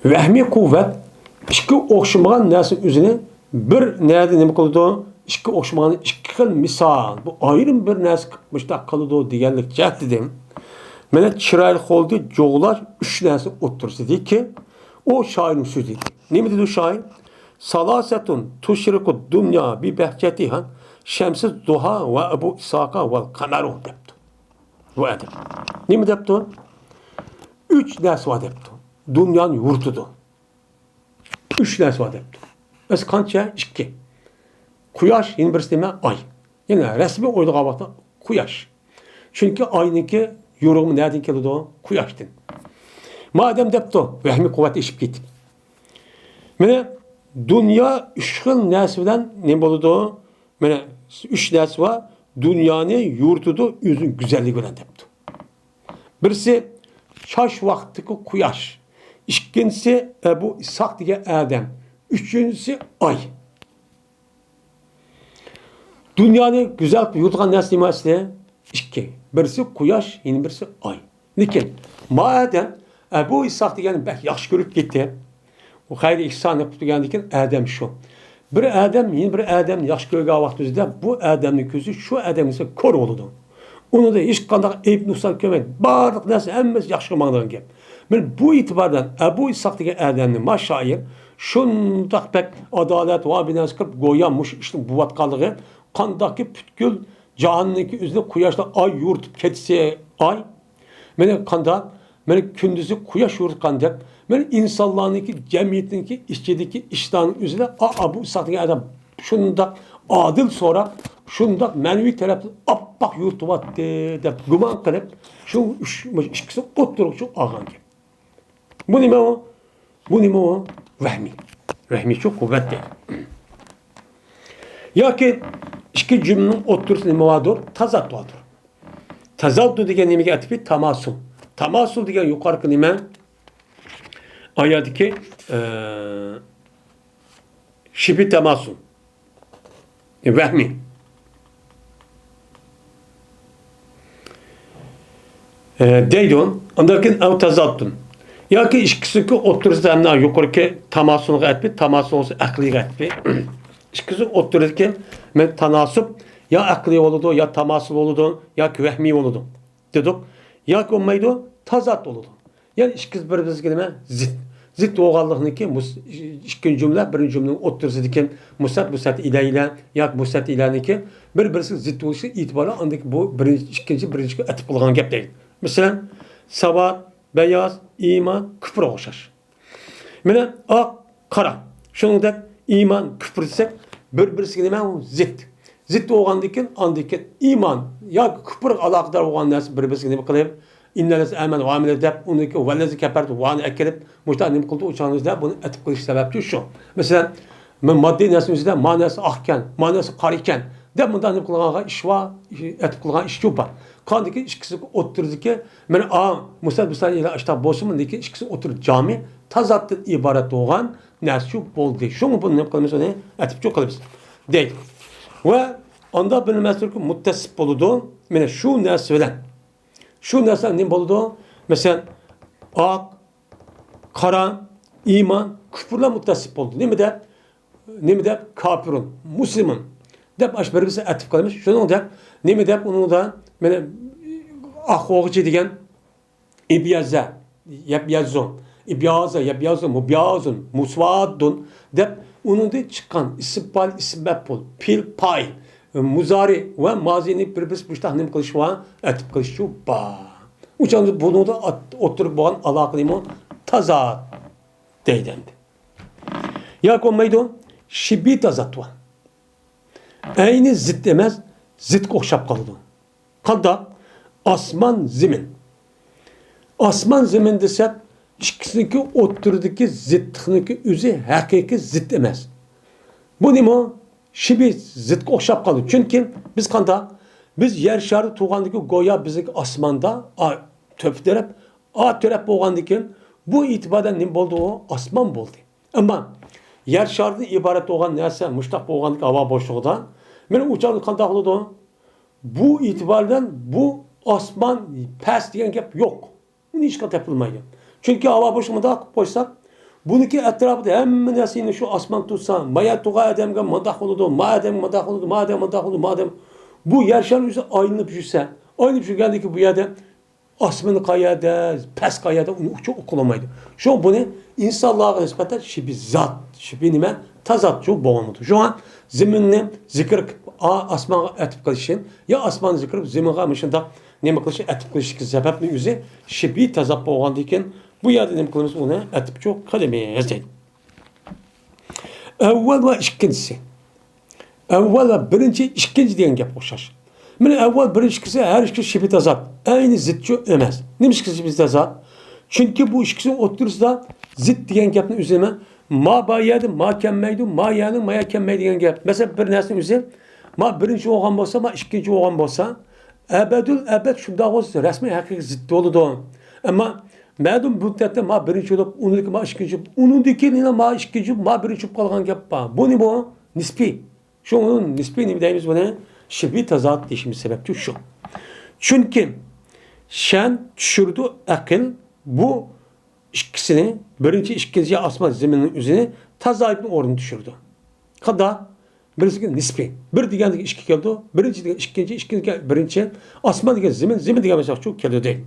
ۋەھمىي قۇۋۋەت ئىككى ئوخشىمىغان نەرسە ئۆزىنى بىر نەدە نېمە قىلىدۇ؟ ئىككى ئوخشىمىغان ئىككى خىل مىسال. بۇ ئايرىم بىر نەرسە مۇشۇنداق قىلىدۇ دېگەنلىك جەھەتتىن. مانا چىرايلىق ھالدا جۇغلاش ئۈچ نەرسە ئوتتۇرىسىدىكى ئۇ شائىرنىڭ سۆزى. نېمە دېدى شائىر؟ سالاسەتۇن تۇشرىقۇ دۇنيا بىبەھجەتىھا شەمسى دۇھا ۋە ئەبۇ ئىسھاقا ۋەل قەمەرۇ دەپتۇ. بۇ ئادەم. نېمە دەپتۇ؟ ئۈچ نەرسە بار دەپتۇ. دۇنيانى يورۇتىدۇ. ئۈچ نەرسە بار دەپتۇ. ئەسلى قانچە؟ ئىككى. قۇياش، يەنە بىرسى نېمە؟ ئاي. يەنە رەسمىي ئويلىغان ۋاقىتتا قۇياش. چۈنكى ئاينىڭكى يورۇقلۇقى نەدىن كېلىدۇ؟ قۇياشتىن. مادەم دەپتۇ، ۋەھمىي قۇۋۋەت ئېشىپ كېتىپ. مانا دۇنيا ئۈچ خىل نەرسە بىلەن نېمە بولىدۇ؟ مانا ئۈچ نەرسە بار. دۇنيانى يورۇتىدۇ ئۆزىنىڭ گۈزەللىكى بىلەن دەپتۇ. بىرسى چاچ ۋاقتىدىكى قۇياش، ئىككىنچىسى ئەبۇ ئىسھاق دېگەن ئادەم، ئۈچىنچىسى ئاي. دۇنيانى گۈزەل قىلىپ يورۇتقان نەرسە نېمە ئەسلى؟ ئىككى. بىرسى قۇياش، يەنە بىرسى ئاي. لېكىن ما ئادەم ئەبۇ ئىسھاق دېگەننى بەك ياخشى كۆرۈپ كېتىپ، ئۇ خەير ئىھسان قىلىپ تۇرغاندىكىن ئادەم شۇ. بىر ئادەم يەنە بىر ئادەمنى ياخشى كۆرگەن ۋاقتىمىزدا بۇ ئادەمنىڭ كۆزى شۇ ئادەمگە كور بولىدۇ. ئۇنىڭدا ھېچقانداق ئەيىب نۇقسان كۆرمەيدۇ. بارلىق نەرسە ھەممىسى ياخشىغا ماڭىدىغان گەپ. مانا بۇ ئېتىباردىن ئەبۇ ئىسھاق دېگەن ئادەمنى ما شائىر شۇنداق بەك ئادالەت ۋە بىر نەرسە قىلىپ گويا مۇشۇ ئىشنى بوۋاتقانلىقى قانداقكى پۈتكۈل جاھاننىڭكى ئۆزىنى قۇياشلا ئاي يورۇتۇپ كەتسە ئاي. مانا قانداق؟ مانا كۈندۈزى قۇياش يورۇتقاندەك، مانا ئىنسانلارنىڭكى، جەمئىيەتنىڭكى ئىچىدىكى ئىشلارنىڭ ئۆزىدە ئا، ئا، بۇ ئىسھاق دېگەن ئادەم شۇنداق ئادىل سوراپ، شۇنداق مەنىۋى تەرەپتىن ئاپئاق يورۇتۇۋاتتى دەپ گۇمان قىلىپ، شۇ ئۈچ، ئىككىسى ئوتتۇرىغا ئالغان گەپ. بۇ نېمە ئۇ؟ بۇ نېمە ئۇ؟ ۋەھمىي. ۋەھمىيچۇ قۇۋۋەت دەيدۇ. ياكى ئىككى جۈملىنىڭ ئوتتۇرىسىدا نېمە باردۇر؟ تازات باردۇر. تازاددۇ دېگەن نېمىگە ئەتىپى؟ تاماسۇل. تاماسۇل دېگەن يۇقىرىقى نېمە؟ ئايەتتىكى، ئە، شىبھى تاماسۇل. ۋەھمىي. ئە، دەيدۇ. ئاندىن كېيىن ئەۋ تازاددۇن. ياكى ئىككىسىنىڭكى ئوتتۇرىسىدا ھەم يۇقىرىقى تاماسۇلغا ئەتىپى، تاماسۇل بولسا ئەقلىيگە ئەتىپى. ئىككىسى ئوتتۇرىدىكى مەن تاناسۇب يا ئەقلىي بولىدۇ، يا تاماسۇل بولىدۇ، ياكى ۋەھمىي بولىدۇ دېدۇق. ياكى بولمايدۇ، تازات بولىدۇ. يەنى ئىككىسى بىر-بىرىگە نېمە؟ زىت. زىت بولغانلىقنىڭكى مۇس-، ئىككىنچى جۈملە، بىرىنچى جۈملىنىڭ ئوتتۇرىسىدىكى مۇسەت، مۇسەت ئىلەيلە ياكى مۇسەت ئىلەنىڭكى بىر-بىرىسىگە زىت بولۇشى ئېتىبارلىق، ئاندىن بۇ بىرىنچى، ئىككىنچى، بىرىنچىگە ئەتىپ قىلغان گەپ دەيدۇ. مەسىلەن، ساۋات، بەياز، ئىمان، كۇپرغا ئوخشاش. مانا ئاق، قارا. شۇنىڭدەك ئىمان، كۇپر دېسەك، بىر-بىرسىگە نېمە؟ زىت. زىت بولغاندىن كېيىن، ئاندىن كېيىن ئىمان ياكى كۇپرغا ئالاقىدار بولغان نەرسە بىر-بىرسىگە نېمە قىلىپ، ئىننەللەزى ئەمەن ۋە ئامىلە دەپ، ئۇنىڭكى ۋەللەزى كەپەر دەپ ۋانى ئەكىرىپ، مۇشۇنداق نېمە قىلدى، ئۇ چاغنىڭ ئۆزىدە بۇنى ئەتىپ قىلىش سەۋەبچى شۇ. مەسىلەن، مە-، ماددىي نەرسىنىڭ ئۆزىدە ما نەرسە ئاق ئىكەن، ما نەرسە قارا ئىكەن دەپ مۇنداق نېمە قىلغانغا ئىش بار، ئەتىپ قىلغان ئىش شۇ بار. قاندىكى ئىككىسى ئوتتۇرىدىكى، مانا، ئا، مۇسەت بۇسەن ئىلە ئاشتاق بولسىمۇ، لېكىن ئىككىسى ئوتتۇرا جامى تازاتتىن ئىبارەت بولغان نەرسىچۇ بولدى. شۇڭا بۇنى نېمە قىلىمىز، ئۇنى ئەتىپچۇ قىلىمىز دەيدۇ. ۋە ئاندا بىلمەسلىكى مۇتتەسىپ بولىدۇ. مانا شۇ نەرسە بىلەن. شۇ نەرسە نېمە بولىدۇ؟ مەسىلەن، ئاق، قارا، ئىمان، كۇپۇرلار مۇتتەسىپ بولىدۇ. نېمە دەپ؟ نېمە دەپ؟ كاپىرۇن، مۇسلىمۇن دەپ ئاشۇ بىر-بىرسىگە ئەتىپ قىلىمىز. شۇنىڭدەك نېمە دەپ ئۇنىڭدا، مانا، ئاق بولغۇچى دېگەن ئىبيەززە، يەبيەززۇن، ئىبيازە، يەبياززۇن، مۇبيازۇن، مۇسۋاددۇن دەپ ئۇنىڭدىن چىققان ئىسىم پائىل، ئىسىم مەپئۇل، پېئىل، پائىل، مۇزارى ۋە مازىنى بىر-بىرسى مۇشتاق نېمە قىلىش بار؟ ئەتىپ قىلىشچۇ بار. ئۇ چاغدا بۇنىڭدا ئات-، ئوتتۇرىدا بولغان ئالاقە نېمە؟ تازات دەيدۇ ئەمدى. ياكى بولمايدۇ، شىبھى تازات بار. ئەينى زىت ئەمەس، زىتقا ئوخشاپ قالىدۇ. قانداق؟ ئاسمان، زېمىن. ئاسمان، زېمىن دېسەك، ئىككىسىنىڭكى ئوتتۇرىدىكى زىتلىقنىڭكى ئۆزى ھەقىقىي زىت ئەمەس. بۇ نېمە؟ شىبھى زىتقا ئوخشاپ قالىدۇ. چۈنكى بىز قانداق؟ بىز يەر شارىدا تۇرغاندىكى گويا بىزنىڭكى ئاسماندا، ئا، تۆپە تەرەپ، ئا تەرەپ بولغاندىكىن بۇ ئېتىباردا نېمە بولدى ئۇ؟ ئاسمان بولدى. ئەمما يەر شارىدىن ئىبارەت بولغان نەرسە مۇشتاق بولغاندىكى ھاۋا بوشلۇقىدا، مانا ئۇ چاغدا قانداق بولىدۇ؟ بۇ ئېتىبار بىلەن بۇ ئاسمان پەس دېگەن گەپ يوق. ئۇنى ھېچقانداق تېپىلمايدۇ. چۈنكى ھاۋا بوشلۇقى مۇنداق قىلىپ قويساق، بۇنىڭكى ئەتراپىدا ھەممە نەرسىنى شۇ ئاسمان تۇتسا، ما يەر تۇرغان ئادەمگە مۇنداق بولىدۇ، ما ئادەمگە مۇنداق بولىدۇ، ما ئادەم مۇنداق بولىدۇ، ما ئادەم. بۇ يەر شارى ئۆزى ئايلىنىپ يۈرسە، ئايلىنىپ يۈرگەندىكى بۇ يەردە ئاسمىنى قەيەردە، پەس قەيەردە، ئۇنى ئۇچۇر ئۇقۇلمايدۇ. شۇ بۇنى ئىنسانلارغا نىسبەتەن شىبھى زات، شىبھى نېمە؟ تازاتچۇ بولغان بولىدۇ. شۇڭا زېمىننى زىكىر قىلىپ، ئا-، ئاسمانغا ئەتىپ قىلىشى يا ئاسماننى زىكىر قىلىپ، زېمىنغا مۇشۇنداق نېمە قىلىشى، ئەتىپ قىلىشتىكى سەۋەبنىڭ ئۆزى شىبھى تازات بولغاندىن كېيىن، بۇ يەردە نېمە قىلىمىز؟ ئۇنى ئەتىپچۇ قىلىمىز دەيدۇ. ئەۋۋەل ۋە ئىككىنچىسى. ئەۋۋەل ۋە بىرىنچى، ئىككىنچى دېگەن گەپكە ئوخشاش. مانا ئەۋۋەل، بىرىنچى، ئىككىنچى، ھەر ئىككىسى شىبھى تازات. ئەينى زىتچۇ ئەمەس. نېمىشقا شىبھى تازات؟ چۈنكى بۇ ئىككىسىنىڭ ئوتتۇرىسىدا زىت دېگەن گەپنى ئۆزى نېمە؟ ما بار يەردە ما كەلمەيدۇ، ما يەردە ما كەلمەيدۇ دېگەن گەپ. مەسىلەن، بىر نەرسىنىڭ ئۆزى ما بىرىنچى بولغان بولسا، ما ئىككىنچى بولغان بولسا، ئەبەدۇل ئەبەد شۇنداق بولسا رەسمىي ھەقىقىي زىت بولىدۇ. ئەمما مەلۇم مۇددەتتە ما بىرىنچى بولۇپ، ئۇنىڭدىن كېيىن ما ئىككىنچى بولۇپ، ئۇنىڭدىن كېيىن يەنە ما ئىككىنچى بولۇپ، ما بىرىنچى بولۇپ قالغان گەپ بار. بۇ نېمە بۇ؟ نىسپىي. شۇڭا نىسپىي نېمە دەيمىز بۇنى؟ شىبھى تازات دېيىشىمىز سەۋەبچى شۇ. چۈنكى شەن چۈشۈرىدۇ ئەقىل بۇ ئىككىسىنى، بىرىنچى، ئىككىنچى ئاسمان زېمىننىڭ ئۆزىنى تازايىپنىڭ ئورنىغا چۈشۈرىدۇ. قانداق؟ بىرسىگە نىسپىي. بىر دېگەندىكى ئىككى كېلىدۇ. بىرىنچى دېگەن ئىككىنچى، ئىككىنچى دېگەن بىرىنچى. ئاسمان دېگەن زېمىن، زېمىن دېگەن مەسىلەن شۇ كېلىدۇ دەيدۇ.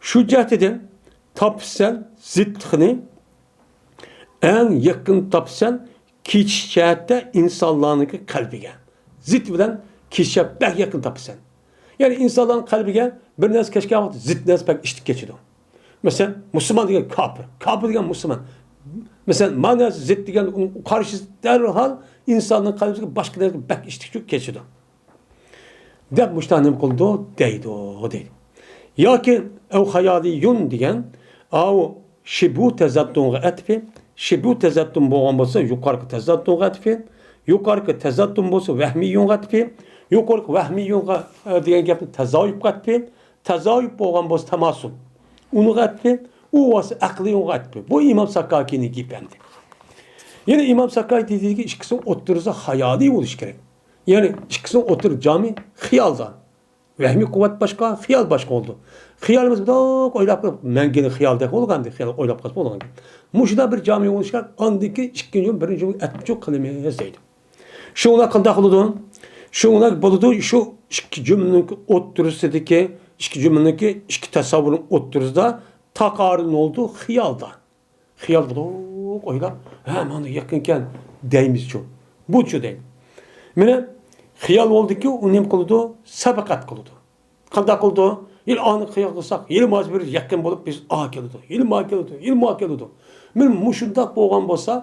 شۇ جەھەتتىن تاپىسەن زىتلىقنى ئەڭ يېقىن تاپىسەن كېچىش جەھەتتە ئىنسانلارنىڭكى قەلبىگە. زىت بىلەن كېچىشكە بەك يېقىن تاپىسەن. يەنى ئىنسانلارنىڭ قەلبىگە بىر نەرسە كەچكەن ۋاقىت زىت نەرسە بەك ئىتتىك كېچىدۇ. مەسىلەن، مۇسۇلمان دېگەن كاپىر، كاپىر دېگەن مۇسۇلمان. مەسىلەن، ما نەرسە زىت دېگەن ئۇنىڭ قارشىسى دەرھال ئىنساننىڭ قەلبىگە باشقا نەرسە بەك ئىشتىك چۈشۈپ كېچىدۇ. دەپ مۇشۇنداق نېمە قىلىدۇ دەيدۇ، دەيدۇ. ياكى ئەۋ خىيالىيۇن دېگەن، ئاۋۇ شىبۇ تەزەتتۇنغا ئەتىپى، شىبۇ تەزەتتۇن بولغان بولسا يۇقارقى تەزەتتۇنغا ئەتىپى، يۇقارقى تەزەتتۇن بولسا ۋەھمىيۇنغا ئەتىپى، يۇقارقى ۋەھمىيۇنغا، ئە، دېگەن گەپنى تەزايۇپقا ئەتىپى، تەزايۇپ بولغان بولسا تاماسۇل، ئۇنىڭغا ئەتىپى، ئۇ بولسا ئەقلىيۇنغا ئەتىپى. بۇ ئىمام ساكاكىنىڭ گېپى ئەمدى. يەنە ئىمام ساكاكى دېدىكى، ئىككىسىنىڭ ئوتتۇرىسى خىيالىي بولۇشى كېرەك. يەنى ئىككىسىنىڭ ئوتتۇرا جامى خىيالدا. ۋەھمىي قۇۋۋەت باشقا، خىيال باشقا بولىدۇ. خىيالىمىز مۇنداق ئويلاپ قېلىپ، مەڭگۈلۈك خىيالدەك بولغان، خىيال ئويلاپ قالسا بولغان گەپ. مۇشۇنداق بىر جامى بولۇشقا، ئاندىن كېيىن ئىككىنچى جۈملە، بىرىنچى جۈملىگە ئەتىپچۇ قىلىمىز دەيدۇ. شۇڭا قانداق قىلىدۇ؟ شۇڭا بولىدۇ، شۇ ئىككى جۈملىنىڭكى ئوتتۇرىسىدىكى، ئىككى جۈملىنىڭكى ئىككى تەسەۋۋۇرنىڭ ئوتتۇرىسىدا تاقارىن بولىدۇ خىيالدا. خىيال قىلدۇق ئويلاپ، ھە، مانا يېقىنكەن دەيمىزچۇ. بۇچۇ دەيدۇ. مانا خىيال بولدىكى، ئۇ نېمە قىلىدۇ؟ سەبقەت قىلىدۇ. قانداق قىلىدۇ؟ يىل ئانى خىيال قىلساق، يىل ماز بىر يېقىن بولۇپ، بىز ئا كېلىدۇ، يىل ما كېلىدۇ، يىل ما كېلىدۇ. مانا مۇشۇنداق بولغان بولسا،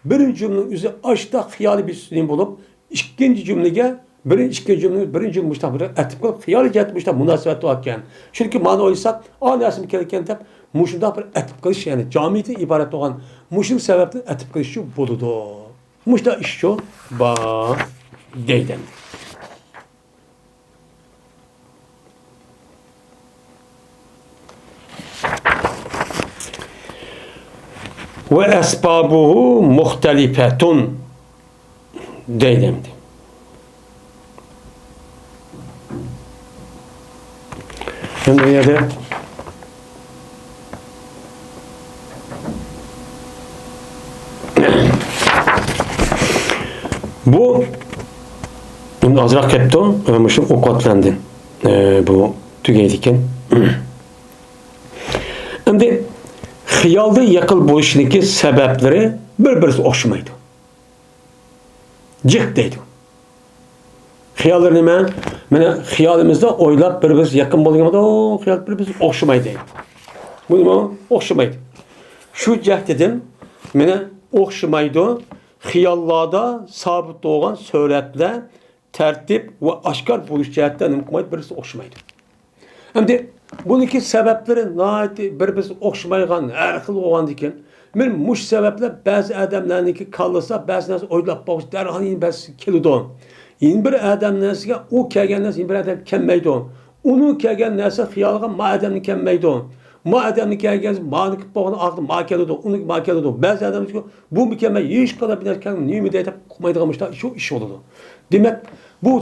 بىرىنچى جۈملىنىڭ ئۆزى ئاشتا خىيالىي بىر سۈنئىي بولۇپ، ئىككىنچى جۈملىگە، بىرىنچى، ئىككىنچى جۈملىنى بىرىنچى جۈملە مۇشۇنداق بىر ئەتىپ قىلىپ، خىيالىي جەھەتتە مۇشۇنداق مۇناسىۋەت باركەن. چۈنكى مانا ئويلىساق، ئا نەرسىمۇ كېلىدىكەن دەپ، مۇشۇنداق بىر ئەتىپ قىلىش، يەنى جامىيىتى ئىبارەت بولغان مۇشۇ سەۋەبتىن ئەتىپ قىلىشچۇ بولىدۇ. مۇشۇنداق ئىشچۇ بار دەيدۇ. ۋە ئەسبابۇھۇ مۇختەلىپەتۇن دەيدۇ ئەمدى. ئەمدى بۇ يەردە بۇ ئەمدى ئازراق كەپتۇ، مۇشۇ ئوقۇۋاتقاندىن، ئە، بۇ تۈگەيدىكەن. ئەمدى خىيالدا يېقىن بولۇشنىڭكى سەۋەبلىرى بىر-بىرسىگە ئوخشىمايدۇ. جىق دەيدۇ. خىياللار نېمە؟ مانا خىيالىمىزدا ئويلاپ بىر-بىرسىگە يېقىن بولغان خىيال بىر-بىرسىگە ئوخشىمايدۇ دەيدۇ. بۇ نېمە؟ ئوخشىمايدۇ. شۇ جەھەتتىن مانا ئوخشىمايدۇ. خىياللاردا سابىت بولغان سۈرەتلەر تەرتىپ ۋە ئاشكار بولۇش جەھەتتە نېمە قىلمايدۇ؟ بىرسى ئوخشىمايدۇ. ئەمدى بۇنىڭكى سەۋەبلىرى ناھايىتى بىر-بىرسىگە ئوخشىمايدىغان، ھەر خىل بولغاندىكىن، مانا مۇشۇ سەۋەبلەر بەزى ئادەملەرنىڭكى كاللىسىدا بەزى نەرسە ئويلاپ باققۇچە دەرھال يەنە بىرسى كېلىدۇ. يەنە بىر ئادەمنىڭكىگە ئۇ كەلگەن نەرسە يەنە بىر ئادەمگە كەلمەيدۇ. ئۇنىڭ كەلگەن نەرسە خىيالىغا ما ئادەمگە كەلمەيدۇ. ما ئادەمنىڭ كەلگەن مانى كېلىپ بولغان ئاخىرىدا ما كېلىدۇ، ئۇنىڭكى ما كېلىدۇ. بەزى ئادەملەرگە بۇمۇ كەلمەي، ھېچقانداق بىر نەرسە كەلمەي، نېمە دەي دەپ ئۇقمايدىغان مۇشۇنداق ئىش، ئىش بولىدۇ. دېمەك، بۇ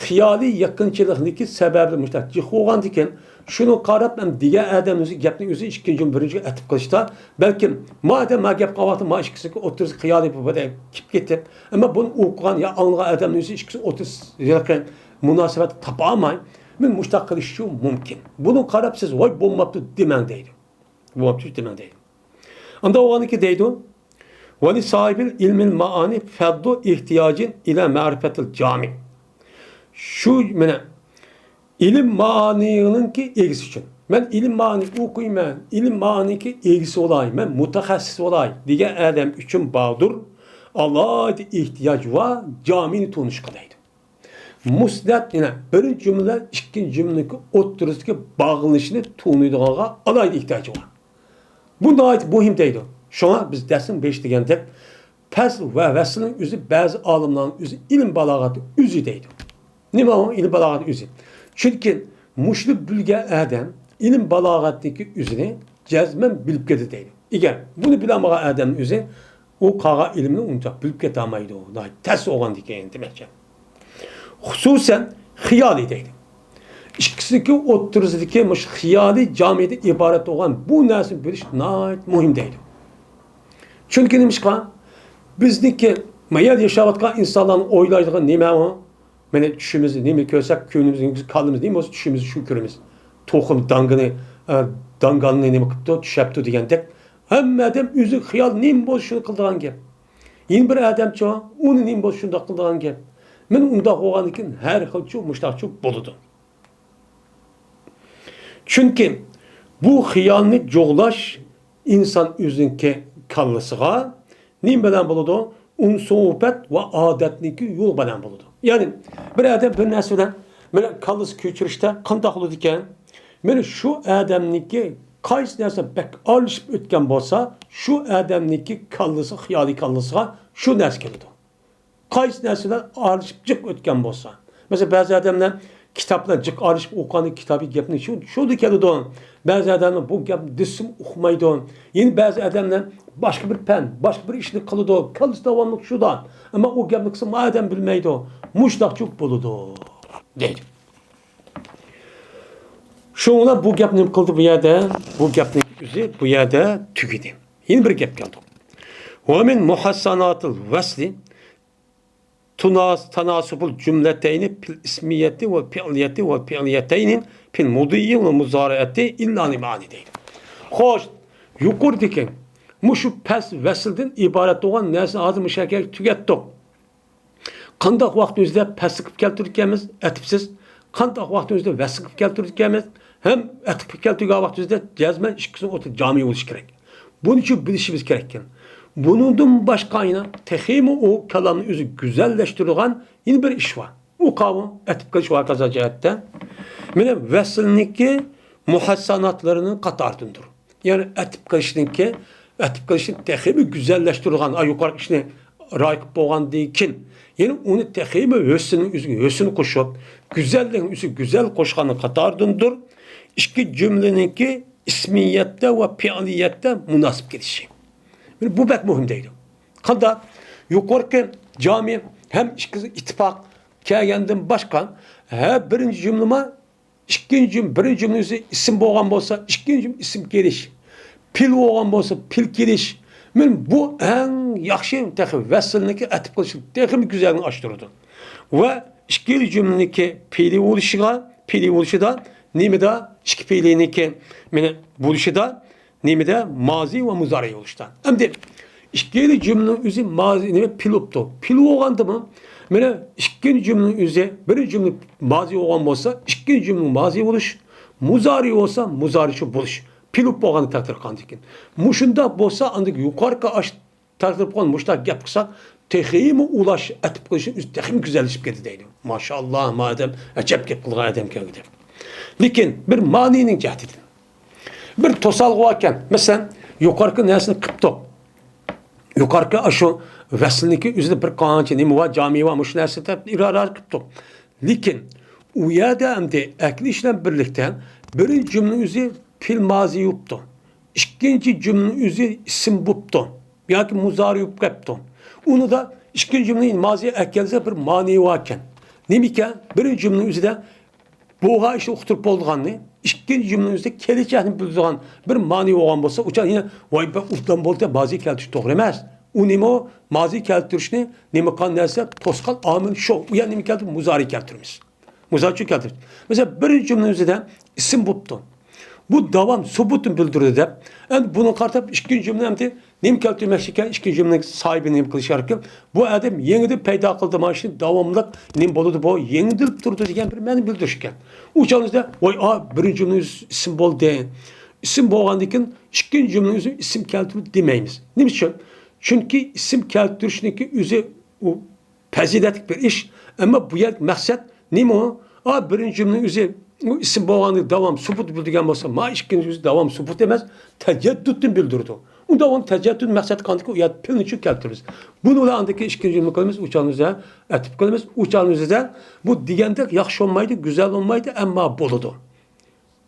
خىيالىي يېقىنچىلىقنىڭكى سەۋەبى مۇشۇنداق جىق بولغاندىكىن، شۇنىڭغا قاراپ ھەم دېگەن ئادەمنىڭ ئۆزى گەپنى ئۆزى ئىككىنچى بىرىنچىگە ئەتىپ قىلىشتا، بەلكىم ما ئادەم ما گەپ قىلىۋاتىدۇ، ما ئىككىسىنىڭكى ئوتتۇرىسى خىيالىي بىر بىردەك كېلىپ كېتىپ، ئەمما بۇنى ئوقۇغان يا ئاڭلىغان ئادەمنىڭ ئۆزى ئىككىسى ئوتتۇرىسى ھېلىقى مۇناسىۋەت تاپالماي، مەن مۇشۇنداق قىلىشىمۇ مۇمكىن. بۇنىڭغا قاراپ سىز ۋاي بولماپتۇ دېمەڭ دەيدۇ. بولماپتۇ دېمەڭ دەيدۇ. ئاندا ئوغانىكى دەيدۇ، ۋەلى ساھىبىل ئىلمىل مائانى فەردۇ ئېھتىياجىن ئىلە مەرىپەتىل جامى. شۇ، مانا، ئىلىم مائانىنىڭكى ئىگىسى ئۈچۈن. مەن ئىلىم مائانى ئوقۇيمەن، ئىلىم مائانىنىڭكى ئىگىسى بولاي، مەن مۇتەخەسسىس بولاي دېگەن ئادەم ئۈچۈن باردۇر، ئالاھىدە ئېھتىياج ۋە جامىنى تونۇشقا دەيدۇ. مۇسنەت يەنە بىرىنچى جۈملە، ئىككىنچى جۈملىنىڭكى ئوتتۇرىسىدىكى باغلىنىشنى تونۇيدىغانغا ئالاھىدە ئېھتىياجى بار. بۇ ناھايىتى مۇھىم دەيدۇ. شۇڭا بىز دەرسنىڭ بېشىدا دېگەندەك، پەز ۋە ۋەسلىنىڭ ئۆزى بەزى ئالىملارنىڭ ئۆزى ئىلىم بالاغەتنىڭ ئۆزى دەيدۇ. نېمە ئۇ ئىلىم بالاغەتنىڭ ئۆزى؟ چۈنكى مۇشۇنى بىلگەن ئادەم ئىلىم بالاغەتنىڭكى ئۆزىنى جەزمەن بىلىپ كېتىدۇ دەيدۇ. ئەگەر بۇنى بىلەلمىگەن ئادەمنىڭ ئۆزى ئۇ قالغان ئىلىمنى ئۇنچە بىلىپ كېتەلمەيدۇ. ناھايىتى تەس بولغاندىكىن دېمەكچى. خۇسۇسەن خىيالىي دەيدۇ. ئىككىسىنىڭكى ئوتتۇرىسىدىكى مۇشۇ خىيالىي جامىدىن ئىبارەت بولغان بۇ نەرسىنى بىلىش ناھايىتى مۇھىم دەيدۇ. چۈنكى نېمىشقا؟ بىزنىڭكى ما يەردە ياشاۋاتقان ئىنسانلارنىڭ ئويلايدىغان نېمە ئۇ؟ مانا چۈشىمىزدە نېمە كۆرسەك، كۆڭلىمىز، كاللىمىز نېمە بولسا، چۈشىمىزدە شۇ كۆرىمىز. توخۇم داڭگىنى، ئە، داڭگالنى نېمە قىپتۇ، چۈشەپتۇ دېگەندەك، ھەممە ئادەم ئۆزى خىيال نېمە بولسا شۇنى قىلىدىغان گەپ. يەنە بىر ئادەمچۇ، ئۇنى نېمە بولسا شۇنداق قىلىدىغان گەپ. مانا ئۇنداق بولغاندىكىن ھەر خىلچۇ، مۇشۇنداقچۇ بولىدۇ. چۈنكى بۇ خىيالنى جۇغلاش ئىنسان ئۆزىنىڭكى كاللىسىغا، نېمە بىلەن بولىدۇ؟ ئۇنسۇۋپەت ۋە ئادەتنىڭكى يول بىلەن بولىدۇ. يەنى بىر ئادەم بىر نەرسە بىلەن، مانا، كاللىسى كۆچۈرۈشتە قانداق بولىدىكەن؟ مانا شۇ ئادەمنىڭكى قايسى نەرسە بەك ئارىلىشىپ ئۆتكەن بولسا، شۇ ئادەمنىڭكى كاللىسى، خىيالىي كاللىسىغا شۇ نەرسە كېلىدۇ. قايسى نەرسىلەر ئارىلىشىپ جىق ئۆتكەن بولسا. مەسىلەن، بەزى ئادەملەر كىتاب بىلەن جىق ئارىلىشىپ ئوقۇغاندا كىتابى گەپنى شۇ، شۇ كېلىدۇ. بەزى ئادەملەر بۇ گەپنى دېسىمۇ ئۇقمايدۇ. يەنە بەزى ئادەملەر باشقا بىر پەن، باشقا بىر ئىشنى قىلىدۇ. كاللىسى داۋاملىق شۇدا. ئەمما ئۇ گەپنى قىلسا، ما ئادەم بىلمەيدۇ. مۇشۇنداق جىق بولىدۇ، دەيدۇ. شۇڭا بۇ گەپ نېمە قىلدى بۇ يەردە؟ بۇ گەپنىڭ ئۆزى بۇ يەردە تۈگىدى. يەنە بىر گەپ كەلدى. ومن محسنات الوصل تناس-، تناسب الجملتين في الاسمية والفعلية والفعليتين في المضي والمضارعة إلا نوعان دەيدۇ. خوش، يۇقىرىدىكى مۇشۇ پەس ۋەسلدىن ئىبارەت بولغان نەرسىنى ھازىر مۇشۇ يەرگە تۈگەتتۇق. قانداق ۋاقىتنىڭ ئۆزىدە پەسلىك قىلىپ كەلتۈرىدىكەنمىز، ئەتىپسىز؟ قانداق ۋاقىتنىڭ ئۆزىدە ۋەسل قىلىپ كەلتۈرىدىكەنمىز؟ ھەم ئەتىپ قىلىپ كەلتۈرگەن ۋاقتىمىزدا جەزمەن ئىككىسىنىڭ ئوتتۇرىدا جامى بولۇشى كېرەك. بۇنى شۇ بىلىشىمىز كېرەككەن. بۇنىڭدىن باشقا يەنە تېخىمۇ ئۇ كالامنى ئۆزى گۈزەللەشتۈرىدىغان يەنە بىر ئىش بار. ئۇ قاۋۇ ئەتىپ قىلىش ۋە ھاكازا جەھەتتە. مانا ۋەسلنىڭكى مۇھەسساناتلىرىنىڭ قاتارىدىندۇر. يەنى ئەتىپ قىلىشنىڭكى، ئەتىپ قىلىشنى تېخىمۇ گۈزەللەشتۈرىدىغان، ئا، يۇقىرىقى ئىشنى رايى قىلىپ بولغاندىن كېيىن، يەنى ئۇنى تېخىمۇ ھۆسنىنىڭ ئۆزىگە ھۆسن قوشۇپ، گۈزەللىكنىڭ ئۆزىگە گۈزەل قوشقاننىڭ قاتارىدىندۇر. ئىككى جۈملىنىڭكى ئىسمىيەتتە ۋە پېئىلىيەتتە مۇناسىپ كېلىشى. بۇ بەك مۇھىم دەيدۇ. قانداق؟ يۇقىرىقى جامى ھەم ئىككىسى ئىتتىپاق كەلگەندىن باشقا، ھە، بىرىنچى جۈملىمۇ ئىككىنچى جۈم-، بىرىنچى جۈملىسى ئىسىم بولغان بولسا، ئىككىنچى جۈملە ئىسىم كېلىش. پېئىل بولغان بولسا، پېئىل كېلىش. مەن بۇ ئەڭ ياخشى تېخى ۋەسلنىكى ئەتىپ قىلىشنى تېخىمۇ گۈزەلنى ئاشتۇرىدۇ. ۋە ئىككىلا جۈملىنىكى پېئىلى بولۇشىغا، پېئىلى بولۇشىدا، نېمىدا؟ ئىككى پېئىلىنىكى، مانا، بولۇشىدا، نېمىدە؟ مازى ۋە مۇزارى بولۇشتا. ئەمدى ئىككىلا جۈملىنىڭ ئۆزى مازى، نېمە، پېئىل بوپتۇ. پېئىل بولغاندىمۇ، مانا، ئىككىنچى جۈملىنىڭ ئۆزى، بىرىنچى جۈملە مازى بولغان بولسا، ئىككىنچى جۈملە مازى بولۇش، مۇزارى بولسا، مۇزارى شۇ بولۇش. پېئىل بولۇپ بولغان تەقدىر قاندىكىن. مۇشۇنداق بولسا، ئاندىن يۇقىرىقى ئاش-، تەقدىر قىلغان مۇشۇنداق گەپ قىلساق، تېخىمۇ ئۇلاش ئەتىپ قىلىشنى ئۆزى تېخىمۇ گۈزەللىشىپ كەتتى دەيدۇ. ماشائاللا، ما ئادەم ئەجەب گەپ قىلغان ئادەمكەن دەپ. لېكىن بىر مانىنىڭ جەھىتىدىن. بىر توسالغۇ باركەن. مەسىلەن، يۇقىرىقى نەرسىنى قىپتۇق. يۇقىرىقى ئاشۇ ۋەسلىنىڭكى ئۆزىدە بىر قانچە نېمە بار، جامى بار، مۇشۇ نەرسە دەپ ئىرادە قىپتۇق. لېكىن ئۇ يەردە ئەمدى ئەكلىش بىلەن بىرلىكتە بىرىنچى جۈملىنىڭ ئۆزى پېئىل مازى بوپتۇ. ئىككىنچى جۈملىنىڭ ئۆزى ئىسىم بوپتۇ. ياكى مۇزارى بوپ قاپتۇ. ئۇنىدا ئىككىنچى جۈملىنى مازى ئەكەلسە بىر مانى باركەن. نېمىكەن؟ بىرىنچى جۈملىنىڭ ئۆزىدە بولغان ئىشنى ئۇقتۇرۇپ بولىدىغاننى، ئىككىنچى جۈملىنىڭ ئۆزىدە كېلىچەكنى بىلدۈرىدىغان بىر مانى بولغان بولسا، ئۇچان يەنە ۋاي بەك ئوبدان بولدى دەپ مازى كەلتۈرۈش توغرا ئەمەس. ئۇ نېمە ئۇ؟ مازى كەلتۈرۈشنى نېمە قىلغان نەرسە؟ توسقان ئامىل شۇ. ئۇ يەنە نېمە كەلتۈردى؟ مۇزارى كەلتۈرىمىز. مۇزارى شۇ كەلتۈردى. مەسىلەن، بىرىنچى جۈملىنىڭ ئۆزىدە ئىسىم بوپتۇ. بۇ داۋام سۇبۇتنى بىلدۈرىدۇ دەپ، ئەمدى بۇنىڭغا قاراپ ئىككىنچى جۈملە ئەمدى نېمە كەلتۈرمەكچى ئىكەن؟ ئىككىنچى جۈملىنىڭ ساھىبى نېمە قىلىشى كېرەك؟ بۇ ئادەم يېڭىدىن پەيدا قىلدى، مانا شۇ داۋاملىق نېمە بولىدۇ بۇ؟ يېڭىدىلىپ تۇرىدۇ دېگەن بىر مەنىنى بىلدۈرۈش ئىكەن. ئۇ چاغدا، ۋاي، ئا، بىرىنچى جۈملىنىڭ ئۆزى ئىسىم بولدى. ئىسىم بولغاندىن كېيىن ئىككىنچى جۈملىنىڭ ئۆزى ئىسىم كەلتۈردى دېمەيمىز. نېمە ئۈچۈن؟ چۈنكى ئىسىم كەلتۈرۈشنىڭكى ئۆزى ئۇ پەزىلەتلىك بىر ئىش. ئەمما بۇ يەردە مەقسەت نېمە ئۇ؟ ئا، بىرىنچى جۈملىنىڭ ئۆزى ئۇ ئىسىم بولغانلىقى داۋام سۇبۇت بىلدۈرگەن بولسا، ما ئىككىنچى ئۆزى داۋام سۇبۇت ئەمەس، تەجەددۇتنى بىلدۈرىدۇ. ئۇندا ئۇنى تەجەددۇت مەقسەت قاندىكى ئۇ يەردە پېئىلنى شۇ كەلتۈرىمىز. بۇنى بىلەن ئاندىن كېيىن ئىككىنچى جۈملە قىلىمىز، ئۇ چاغنىڭ ئۆزىدە ئەتىپ قىلىمىز، ئۇ چاغنىڭ ئۆزىدە بۇ دېگەندەك ياخشى بولمايدۇ، گۈزەل بولمايدۇ، ئەمما بولىدۇ.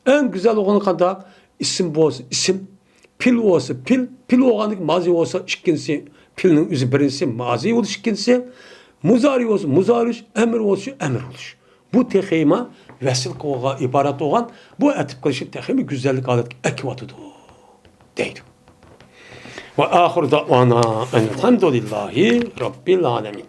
ئەڭ گۈزەل بولغىنى قانداق؟ ئىسىم بولسا ئىسىم، پېئىل بولسا پېئىل، پېئىل بولغاندىكىن مازى بولسا ئىككىنچىسى، پېئىلنىڭ ئۆزى بىرىنچىسى، مازى بولۇش ئىككىنچىسى، مۇزارى بولسا مۇزارى بولۇش، ئەمىر بولسا ئەمىر بولۇش. بۇ تېخىمۇ ۋەسل قىلغان ئىبارەت بولغان، بۇ ئەتىپ قىلىشنى تېخىمۇ گۈزەللىك ھالەتكە ئەكىۋاتىدۇ، دەيدۇ. ۋە ئاخىرۇ دەئۋانا ئەلھەمدۇلىللاھى رەببىل ئالەمىن.